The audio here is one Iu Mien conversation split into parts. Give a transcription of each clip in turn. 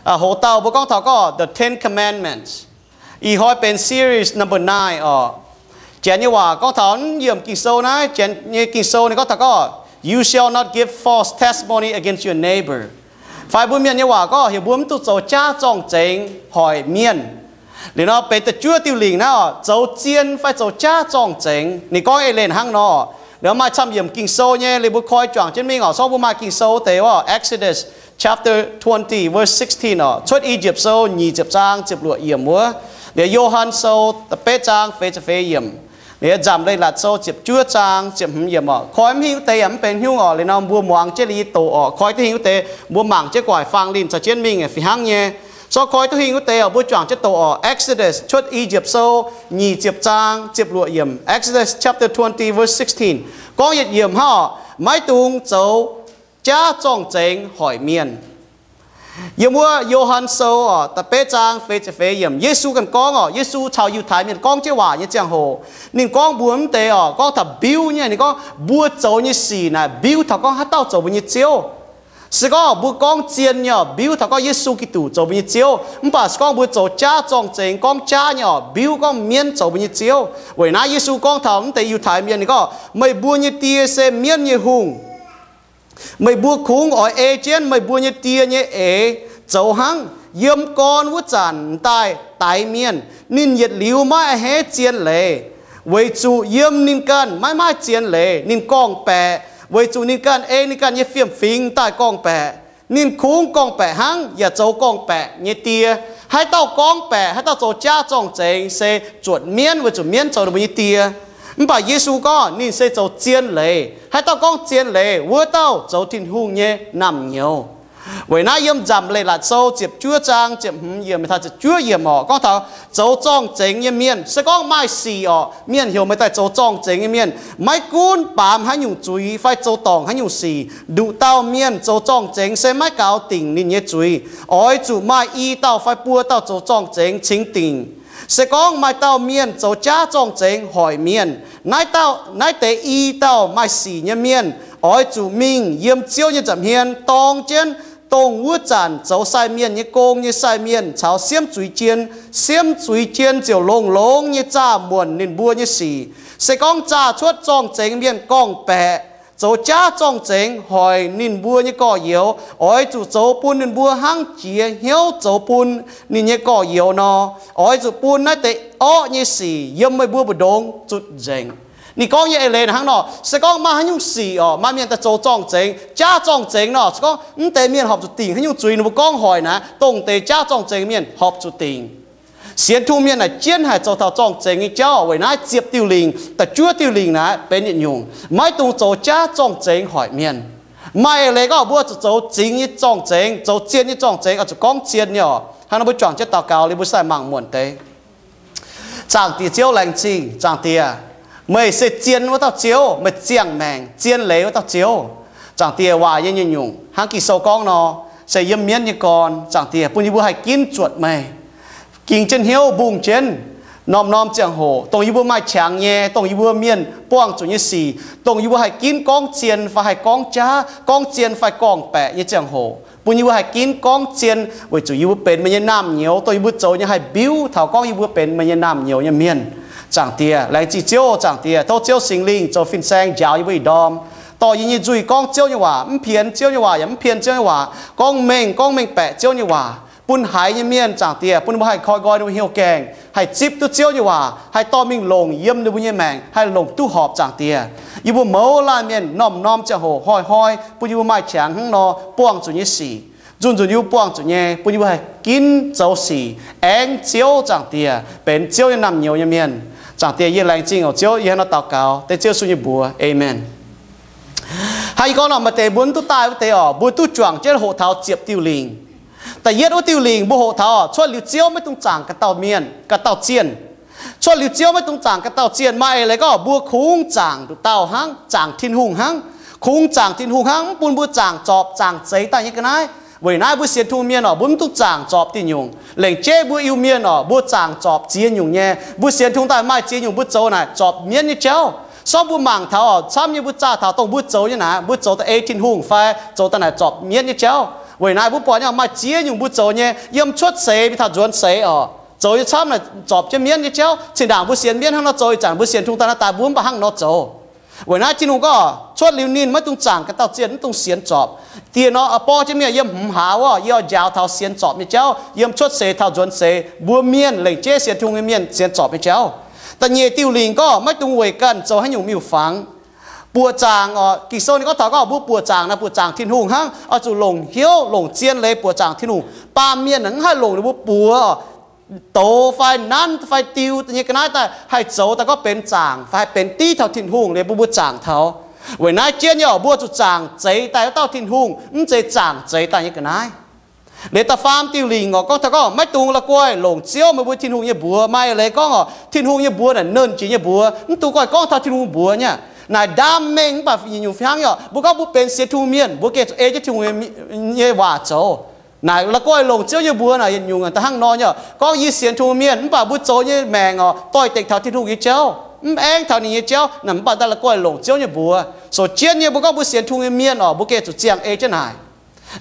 Hoc dauh mbuo gorngv taux gorngv The Ten Commandments. Ih hnoi benx series number nine oc. Janx nyei waac gorngv taux naaiv yiemc Ging-Sou naaiv, Janx nyei Ging-Sou ninh gorngv taux gorngv, You shall not give false testimony against your neighbor. Fai mbuo mienh nyei waac gorngv heuc mbuo mv duqv zoux jaav zorng-zengx hoic mienh. Liuz nor benx da'juov diuh lingc naaiv oc, zoux zien fai zoux jaav zorng-zengx. Ninh gorngv eix leiz hnangv nor. Liuz maaih camv yiemc Ging-Sou nyei, liuz mbuo koi juangc jienv mingh oc. Sorng mbuo maaih Ging-Sou deix wuov, Exodus chapter twenty, verse sixteen oc. Cuotv I^yipv Sou nyic ziepc zaang ziepc luoqc yiemc wuov. Liuz Yo^han Sou da'betv zaang feix ziepc feix yiemc. Liuz Nzamc Leiz-Latc Sou ziepc juov zaang ziepc hmz yiemc oc. Koi mv hingh wuov deix yaac mv benx haaix nyungc oc. Liuz nor mbuo muangx jienv liuz yie doqc oc. Koi duqv hingh wuov deix mbuo mangc jienv guaic faang linh caux jienv mingh fih hnangv nyei. Sorng koi duqv hingh wuov deix oc, mbuo juangc jienv doqc oc. Exodus, Cuotv I^yipv Sou nyic ziepc zaang ziepc luoqc yiemc. Exodus chapter twenty, verse sixteen. Gorngv yietc yiemc hnangv oc, maiv dungx zoux jaav zorng-zengx hoic mienh. Yiem wuov Yo^han Sou oc, da'betv zaang feix ziepc feix yiemc, Yesu ganh gorngv oc, Yesu caux Yiutai Mienh gorngv jienv waac nyei ziangh hoc, ninh gorngv mbuox mv deix oc, gorngv taux mbiuv nyei, ninh gorngv mbuo zoux nyei sic naaic mbiuv taux gorngv haaix dauh zoux mbuo nyei Ziouv. Se gorngv mbuo gorngv zien nyei oc, mbiuv taux gorngv Yesu Giduc zoux mbuo nyei Ziouv. Mv baac se gorngv mbuo zoux jaav zorng-zengx, gorngv jaav nyei oc, mbiuv gorngv mienv zoux mbuo nyei Ziouv. Weic naaiv Yesu gorngv taux mv deix Yiutai Mienh, ninh gorngv, Meih mbuo nyei die se mienv nyei hungh. Meih mbuo kungx oix ei jienv meih mbuo nyei die nyei eix zoux hnangv. Yiem gorn wuov zanc m'daaih daix mienh, ninh yietc liuz maiv a'hneiv zien leiz, weic zuqc yiem ninh ganh maiv maaih zien leiz. Ninh gorngv-baeqc, weic zuqc ninh ganh ei ninh ganh nyei fiem-fingx daaih gorngv-baeqc. Ninh kungx gorngv-baeqc hnangv, yaac zoux gorngv-baeqc nyei die. Haaix dauh gorngv-baeqc, haaix dauh zoux jaav zorng-zengx se zuotc mienv, weic zuqc mienv zoux ninh mbuo nyei die. Mv baac Yesu gorngv ninh se zoux zien leiz. Haaix dauh gorngv zien leiz, wuov dauh zoux Tin-Hungh nyei naamh nyouz. Weic naaiv yiem Nzamc Leiz-Latc Sou ziepc juov zaang ziepc hmz yiemc, ziepc juov yiemc oc, gorngv taux zoux zorng-zengx nyei mienh. Se gorngv maaih sic oc, mienh heuc meih daaih zoux zorng-zengx nyei mienh, maiv gunv baamz haaix nyungc zuiz fai zoux dorngc haaix nyungc sic, nduqc dauh mienh zoux zorng-zengx se maiv gaux dingc ninh nyei zuiz. Oix zuqc maaih i dauh fai buo dauh zoux zorng-zengx cingx dingc. Se gorngv maaih dauh mienh zoux jaav zorng-zengx hoic mienh, naaiv dauh, naaiv deix i dauh maaih sic nyei mienh oix zuqc mingh yiem Ziouv nyei nza'hmien dorng jienv dongh wuov zanc zoux sai mienh nyei gong nyei sai mienh caux siemv zuiz jien. Siemv zuiz jien ziouc longx-longx nyei zaah muonc ninh mbuo nyei sic. Se gorngv zaah cuotv zorng-zengx mienh gorngv-baeqc, zoux jaav zorng-zengx hoic ninh mbuo nyei gorx-youz, oix zuqc zoux bun ninh mbuo hnangv jiex hnyouv zoux bun ninh nyei gorx-youz nor. Oix zuqc bun naaiv deix orqv nyei sic yiem meih mbuo mbu'ndongx zutc nzengc. Ninh gorngv nyei eix leiz hnangv nor, se gorngv maaih haaix nyungc sic oc, maaih mienh daaih zoux zorng-zengx, jaav zorng-zengx nor, se gorngv mv deix mienh horpc zuqc dingc haaix nyungc zuiz, ninh mbuo gorngv hoic naaic, dongh deix jaav zorng-zengx mienh horpc zuqc dingc. Sienx Tin-Hungh mienh naaic jienv haih zoux taux zorng-zengx nyei jauv. Weic naaiv ziepc diuh lingc, da'juov diuh lingc naaic benx yietc nyungc, maiv dungx zoux jaav zorng-zengx hoic mienh. Maaih eix leiz gorngv mbuo zuqc zoux zingx nyei zorng-zengx, zoux zien nyei zorng-zengx, oix zuqc gorngv zien nyei oc. Hnangv nor mbuo juangc jienv daux gaux liuz mbuo sai mangc muonc deix. Zaangc Diex Ziouv, laengz zingh Zaangc Diex. Meih se zien wuov dauh Ziouv, meih ziangh maengc zien leiz wuov dauh Ziouv. Zaangc Diex, waac nyei nyungc-nyungc hnangv Ging-Sou gorngv nor, se yiem mienv nyei gorn. Zaangc Diex, bun yie mbuo haih ginv zuotc meih, ging jienv hnyouv mbungh jienv norm-norm ziangh hoc, dongh yie mbuo maaih qangx nyei, dongh yie mbuo mienh buangh zuqc nyei sic, dongh yie mbuo haih ginv gorngv zien fai haih gorngv jaav, gorngv zien fai gorngv-baeqc nyei ziangh hoc, bun yie mbuo haih ginv gorngv zien, weic zuqc yie mbuo benx meih nyei naamh nyouz, dongh yie mbuo zoux nyei haih mbiuv taux gorngv yie mbuo benx meih nyei naamh nyouz nyei mienh. Zaangc Diex, laengz zingh Ziouv. Zaangc Diex, tov Ziouv Singx Lingh zoux fin-saeng njaaux yie mbuo ih ndorm, dorh yie nyei nzuih gorngv Ziouv nyei waac, mv pienx Ziouv nyei waac yaac mv pien Ziouv nyei waac, gorngv mengh, gorngv mengh baeqc Ziouv nyei waac, bun haiz nyei mienh, Zaangc Diex, bun ninh mbuo haih koi nqoi ninh mbuo hnyouv gaengh, haih zipv duqv Ziouv nyei waac, haih dorh mingh longc yiem ninh mbuo nyei maengc, haih longc duqv horpc. Zaangc Diex, yie mbuo mouz laanh mienh norm-norm ziangh hoc hnoi-hnoi bun yie mbuo maaih qangx hnangv nor buangh zuqc nyei sic, nzunc-nzunc yie mbuo buangh zuqc nyei, bun yie mbuo haih ginv zoux sic aengx Ziouv, Zaangc Diex, benx Ziouv nyei naamh nyouz nyei mienh. Zaangc Diex, yie laengz zingh oc Ziouv. Yie hnangv nor daux gaux dengv Ziouv Yesu nyei mbuox, aamen. Hnangv yie gorngv nor, maaih deix mbuo mv duqv daaih wuov deix oc, mbuo duqv juangc jienv hoqc taux ziepc diuh lingc. Da'yietv wuov diuh lingc mbuo hoqc taux oc, cuotv liuz Ziouv maiv dungx zaangc ga'dauh mienh, ga'dauh zienh. Cuotv liuz Ziouv maiv dungx zaangc ga'dauh zienh. Maaih eix leiz gorngv mbuo kungx zaangc nduqc dauh hnangv, zaangc Tin-Hungh hnangv. Kungx zaangc Tin-Hungh hnangv, mv bun mbuo zaangc zorpc zaangc zeix daaih nyei ga'naaiv. Weic naaiv mbuo sienx Tin-Hungh mienh oc, mbuo mv dungx zaangc zorpc diuh nyungc. Lengc jeiv mbuo Iu-Mienh oc, mbuo zaangc zorpc ziex nyungc nyei. Mbuo sienx Tin-Hungh daaih maaih ziex nyungc mbuo zoux naaic zorpc mienv nyei jauv. Sorng mbuo mangc taux oc, camv nyei mbuo zaah taux dongh mbuo zoux nyei naaic, mbuo zoux daaih ei Tin-Hungh fai zoux daaih naaic zorpc mienv nyei jauv. Weic naaiv mbuo buatc nyei maaih ziex nyungc mbuo zoux nyei, yiem cuotv seix mingh taux nzuonx seix oc, zoux nyei camv naaic zorpc jienv mienv nyei jauv. Zinh ndaangc mbuo sienx mienv hnangv nor zoux, ih zanc mbuo sienx Tin-Hungh daaih naaiv daaih mbuo mv baac hnangv nor zoux. Weic naaiv Tin-Hungh gorngv cuotv liuz ninh maiv dungx zaangc ganh dauh zienh, mv dungx sienx zorpc. Dieh nor, borng jienv mingh yiem hmz hlaax wuov, yie oix njaaux taux sienx zorpc nyei jauv. Yiem cuotv seix taux nzuonx seix mbuo mienh lengc jeiv sienx Tin-Hungh nyei mienh sienx zorpc nyei jauv. Da'nyeic diuh lingc gorngv maiv dungx weic ganh zoux haaix nyungc miuc-fangx. Buoqc zaangc oc, Ging-Sou ninh gorngv taux gorngv mbuo buoqc zaangc naaiv, buoqc zaangc Tin-Hungh hnangv, oix zuqc longc hnyouv longc zien leiz buoqc zaangc Tin-Hungh. Baamh mienh mv haih longc ninh mbuo buoz douz fai nanv fai diu nyei ga'naaiv daaih haih zoux daaih gorngv benx zaangc fai haih benx div taux Tin-Hungh liuz bun mbuo zaangc taux. Weic naaiv jienv nyei oc, mbuo zuqc zaangc zeix daaih wuov dauh Tin-Hungh, mv zeiz zaangc zeix daaih nyei ga'naaiv. Liuz da'faam diuh lingc oc, gorngv taux gorngv maiv dungx la'guaih longc Ziouv meih mbuo Tin-Hungh nyei mbuox. Maaih leiz gorngv oc, Tin-Hungh nyei mbuox naaic nernh jiex nyei mbuox, mv dungx goiv gorngv taux Tin-Hungh mbuox nyei. Naaic ndaamv mengh mv baac nyungc-nyungc fih hnangv nyei oc, mbuo gorngv mbuo benx sienx Tin-Hungh mienh, mbuo gengh zuqc ei jienv Tin-Hungh nyei waac zoux. Naaic la'guaih longc Ziouv nyei mbuox naaic yietc nyungc da'hnangv nor nyei oc, gorngv yie sienx Tin-Hungh mienh mv baac mbuo zoux nyei maengc oc doix-dekc taux Tin-Hungh nyei jauv, mv aengv taux ninh nyei jauv naaic, mv baac daaih la'guaih longc Ziouv nyei mbuox. Sou jienv nyei mbuo gorngv mbuo sienx Tin-Hungh nyei mienh oc, mbuo gengh zuqc ziangh ei jienv naaic.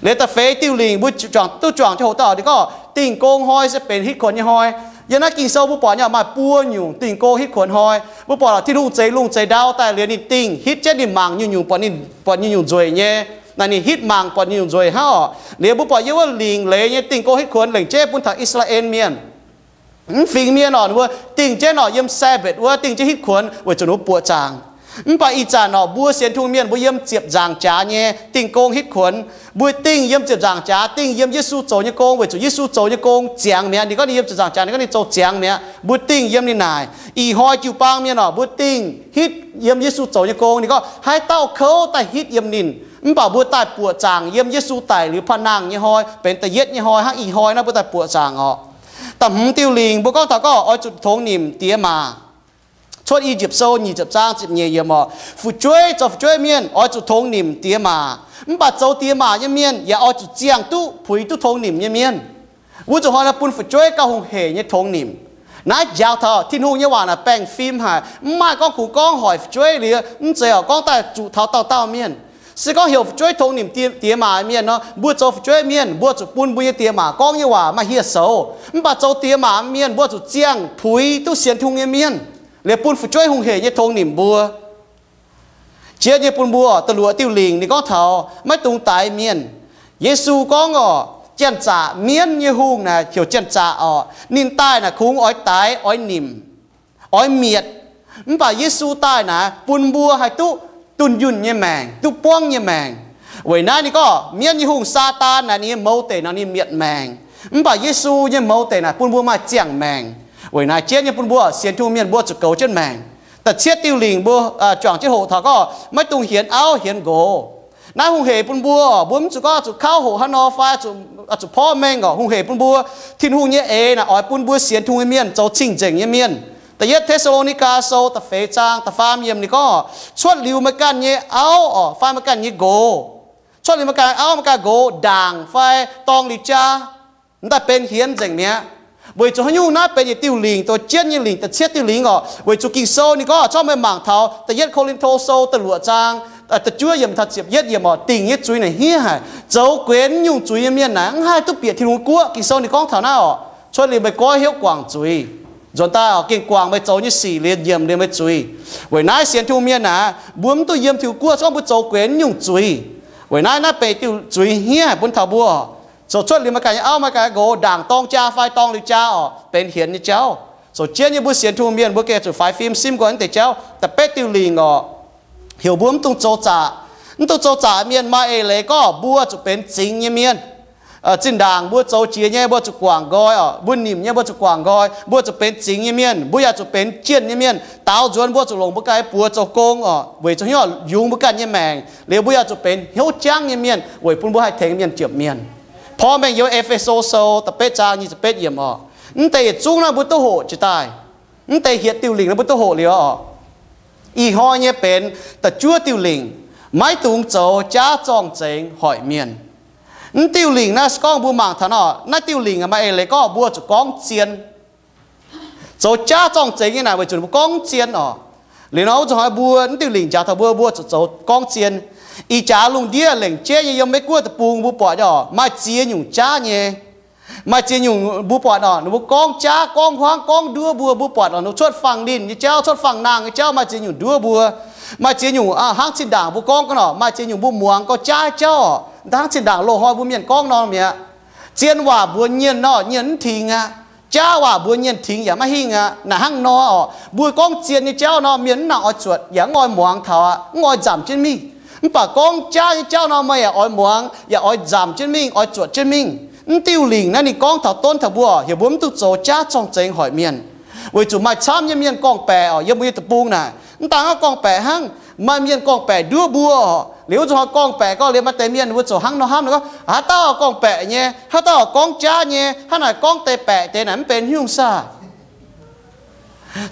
Liuz da'feix diuh lingc mbuo juangc duqv juangc jienv hoqc dauh ninh gorngv dingh gong hnoi se benx hitv kuonx nyei hnoi. Yiem naaiv Ging-Sou mbuo buatc nyei maaih buo nyungc dingh gong hitv kuonx hnoi. Mbuo buatc Tin-Hungh zeix lungh zeix ndau daaih liuz ninh dingh hitv jienv ninh mangc nyungc-nyungc buatc ninh, buatc nyungc-nyungc nzueic nyei. Naaic ninh hitv mangc buatc nyungc-nyungc nzueic hnangv oc. Liuz mbuo buatc yiem wuov lingc leiz nyei dingh gong hitv kuonx lengc jeiv bun taux I^saa^laa^en Mienh. Mv fingx mienh oc, ninh mbuo dingh jienv oc, yiem Sabbath wuov dingh jienv hitv kuonx weic zuqc ninh mbuo buoqc zaangc. Mv baac ih zanc oc, mbuo sienx Tin-Hungh mienh mbuo yiem ziepc nzaangc jaax nyei dingh gong hitv kuonx. Mbuo dingh yiem ziepc nzaangc jaax, dingh yiem Yesu zoux nyei gong weic zuqc Yesu zoux nyei gong ziangx mi'aqv. Ninh gorngv ninh yiem ziepc nzaangc jaax, ninh gorngv ninh zoux ziangx mi'aqv. Mbuo dingh yiem ninh naaic. Ih hnoi jiu-baang mienh oc, mbuo dingh hitv yiem Yesu zoux nyei gong. Ninh gorngv haaix dauh kouv daaih hitv yiem ninh, mv baac mbuo daaih buoqc zaangc yiem Yesu daic liuz paan nangh nyei hnoi benx da'yietv nyei hnoi hnangv ih hnoi naaiv mbuo daaih buoqc zaangc oc. Da'hmz diuh lingc mbuo gorngv taux gorngv oix zuqc tongx nimc diex maac. Cuotv I^yipv Sou nyic ziepc zaang ziepc nyeic yiemc oc, fu'jueiv, zoux fu'jueiv mienh oix zuqc tongx nimc diex maac. Mv baac zoux diex maac nyei mienh yaac oix zuqc ziangh duqv puix duqv tongx nimc nyei mienh. Wuov zuqc hnoi naaiv bun fu'jueiv gauh hungh heic nyei tongx nimc. Naaiv njaaux taux Tin-Hungh nyei waac naaic baengh fim haic. Mv maaih gorngv kungx gorngv hoic fu'jueiv liuz, mv zeiz oc, gorngv daaih zuqc taux dauh dauh mienh. Se gorngv heuc fu'jueiv tongx nimc diex maac mienh nor, mbuo zoux fu'jueiv mienh mbuo zuqc bun mbuo nyei diex maac gorngv nyei waac maaih hieh soux. Mv baac zoux diex maac mienh mbuo zuqc ziangh puix duqv sienx Tin-Hungh nyei mienh, liuz bun fu'jueiv hungh heic nyei tongx nimc mbuo. Jiex nyei bun mbuo oc, da'luoqc diuh lingc ninh gorngv taux maiv dungx daix mienh. Yesu gorngv oc, janx-zaqc, mienv nyei hungh naaic heuc janx-zaqc oc, ninh daaih naaic kungx oix daix, oix nimc, oix mietc. Mv baac Yesu daaih naaic bun mbuo haih duqv dunh yunh nyei maengc, duqv buangv nyei maengc. Weic naaiv ninh gorngv mienv nyei hungh Saadaan naaic ninh nyei mouz deic naaic ninh mietc maengc. Mv baac Yesu nyei mouz deic naaic bun mbuo maaih ziangh maengc. Weic naaiv jienv nyei bun mbuo sienx Tin-Hungh mienh mbuo zuqc goux jienv maengc. Da'cietv diuh lingc mbuo juangc jienv hoqc taux gorngv maiv dungx hienx auv hienx nqox. Naaiv hungh heic bun mbuo, mbuo mv zuqc gorngv zuqc kauv hoqc haaix nor fai zuqc porv mengh oc. Hungh heic bun mbuo, Tin-Hungh nyei eix naaic oix bun mbuo sienx Tin-Hungh nyei mienh zoux cing-nzengc nyei mienh. Da'yietv Te^saa^lo^ni^gaa Sou da'feix zaang da'faam yiemc ninh gorngv, cuotv liuz meih ganh nyei auv oc fai meih ganh nyei nqox, cuotv liuz meih ganh auv meih ganh nqox ndaangc fai dorng liuz jaa, m'daaih benx hienx nzengc mi'aqv. Weic zuqc haaix nyungc naaiv benx yietc diuh lingc, dongh jienv nyei lingc, da'cietv diuh lingc oc. Weic zuqc Ging-Sou ninh gorngv, zorqv meih mangc taux da'yietv Ko^lin^to Sou da'luoqc zaang da'juov yiemc taux ziepc yietv yiemc oc, dingc nyei zuiz naaic hniev haic. Zoux guenx nyungc zuiz nyei mienh naaic mv haih duqv bieqc Tin-Hungh guoqv. Ging-Sou ninh gorngv taux naaiv oc, cuotv liuz meih goiv hnyouv guangc zuiz. Nzuonx daaih oc, gengh guangc meih zoux nyei sic liuz nyiemc liuz meih zuiz. Weic naaiv sienx Tin-Hungh mienh naaic, mbuo mv duqv yiem Tin-Hungh guoqv, se gorngv mbuo zoux guenx nyungc zuiz. Weic naaiv naaiv benx diuh zuiz hniev haic bun taux mbuo. Zoux cuotv liuz meih ganh nyei auv meih ganh nyei nqox ndaangc dorng jaa fai dorng liuz jaa oc, benx hienx nyei jauv. Zoux jienv nyei mbuo sienx Tin-Hungh mienh mbuo gengh zuqc faix fim simv gorn naaiv deix jauv. Da'betv diuh lingc oc, heuc mbuo mv dungx zoux zaqc. Mv dungx zoux zaqc mienh maaih eix leiz gorngv mbuo zuqc benx zingx nyei mienh. Zinh ndaangc mbuo zoux jiex nyei mbuo zuqc guangc nqoi oc, mbuo nimc nyei mbuo zuqc guangc nqoi, mbuo zuqc benx zingx nyei mienh, mbuo yaac zuqc benx jienh nyei mienh. Daaux nzuonx mbuo zuqc longc mbuo ganh nyei buoz zoux gong oc, weic zuqc hnyouv yungz mbuo ganh nyei maengc. Liuz mbuo yaac zuqc benx hnyouv jangv nyei mienh weic bun mbuo haih tengx mienh ziepc mienh. Porv mengh yiem E^fe^so Sou da'betv zaang nyic ziepc betv yiemc oc. Mv deix yietc zungv naaiv mbuo duqv hoqc jiex daaih. Mv deix hietc diuh lingc naaiv mbuo duqv hoqc liuz oc. Ih hnoi nyei benx da'juov diuh lingc, maiv dungx zoux jaav zorng-zengx hoic mienh. Mv diuh lingc naaiv se gorngv mbuo mangc taux nor, naaiv diuh lingc maaih eix leiz gorngv mbuo zuqc gorngv zien. Zoux jaav zorng-zengx nyei naaic weic zuqc mbuo gorngv zien oc. Liuz nor wuov zuqc hnoi mbuo mv diuh lingc njaaux taux mbuo, mbuo zuqc zoux gorngv zien. Ih jaax lungh ndiev lengc jeiv nyei yiem Meiv Guoqv deic-bung mbuo buatc oc, maaih ziex nyungc jaav nyei. Maaih ziex nyungc mbuo buatc oc, ninh mbuo gorngv jaav, gorngv huaangv, gorngv nduov mbuo, mbuo buatc oc, ninh mbuo cuotv fangx linh nyei jauv, cuotv fangx nangh nyei jauv, maaih ziex nyungc nduov mbuo. Maaih ziex nyungc hnangv zinh ndaangc mbuo gorngv ga'naaiv, maaih ziex nyungc mbuo muangx gauh jaav jauv oc, hnangv zinh ndaangc loz-hnoi mbuo mienh gorngv nor mi'aqv. Zien waac mbuo nyienh nor nyienh mv tingx aqv. Jaav waac mbuo nyienh tingx yaac maiv hingh aqv. Naaic hnangv nor oc, mbuo gorngv zien nyei jauv nor mienh mv nangc oix zuotc yaac mv oix muangx taux aqv, mv oix nzamc jienv mingh. Mv baac gorngv jaav nyei jauv nor meih yaac oix muangx, yaac oix nzamc jienv mingh, oix zuotc jienv mingh. Mv diuh lingc naaiv ninh gorngv taux donv taux mbuo oc, heuc mbuo mv duqv zoux jaav zorng-zengx hoic mienh. Weic zuqc maaih camv nyei mienh gorngv-baeqc oc, yiem mbuo nyei deic-bung naaic mv daan gorngv-baeqc hnangv. Maaih mienh gorngv-baeqc nduov mbuo oc. Liuz wuov zuqc gorngv-baeqc gorngv liuz maaih deix mienh wuov zuqc hnangv nor hnamv nor gorngv, haaix dauh gorngv-baeqc nyei, haaix dauh gorngv jaav nyei, hnangv naaic gorngv deix baeqc deix naaic mv benx nyungc saah.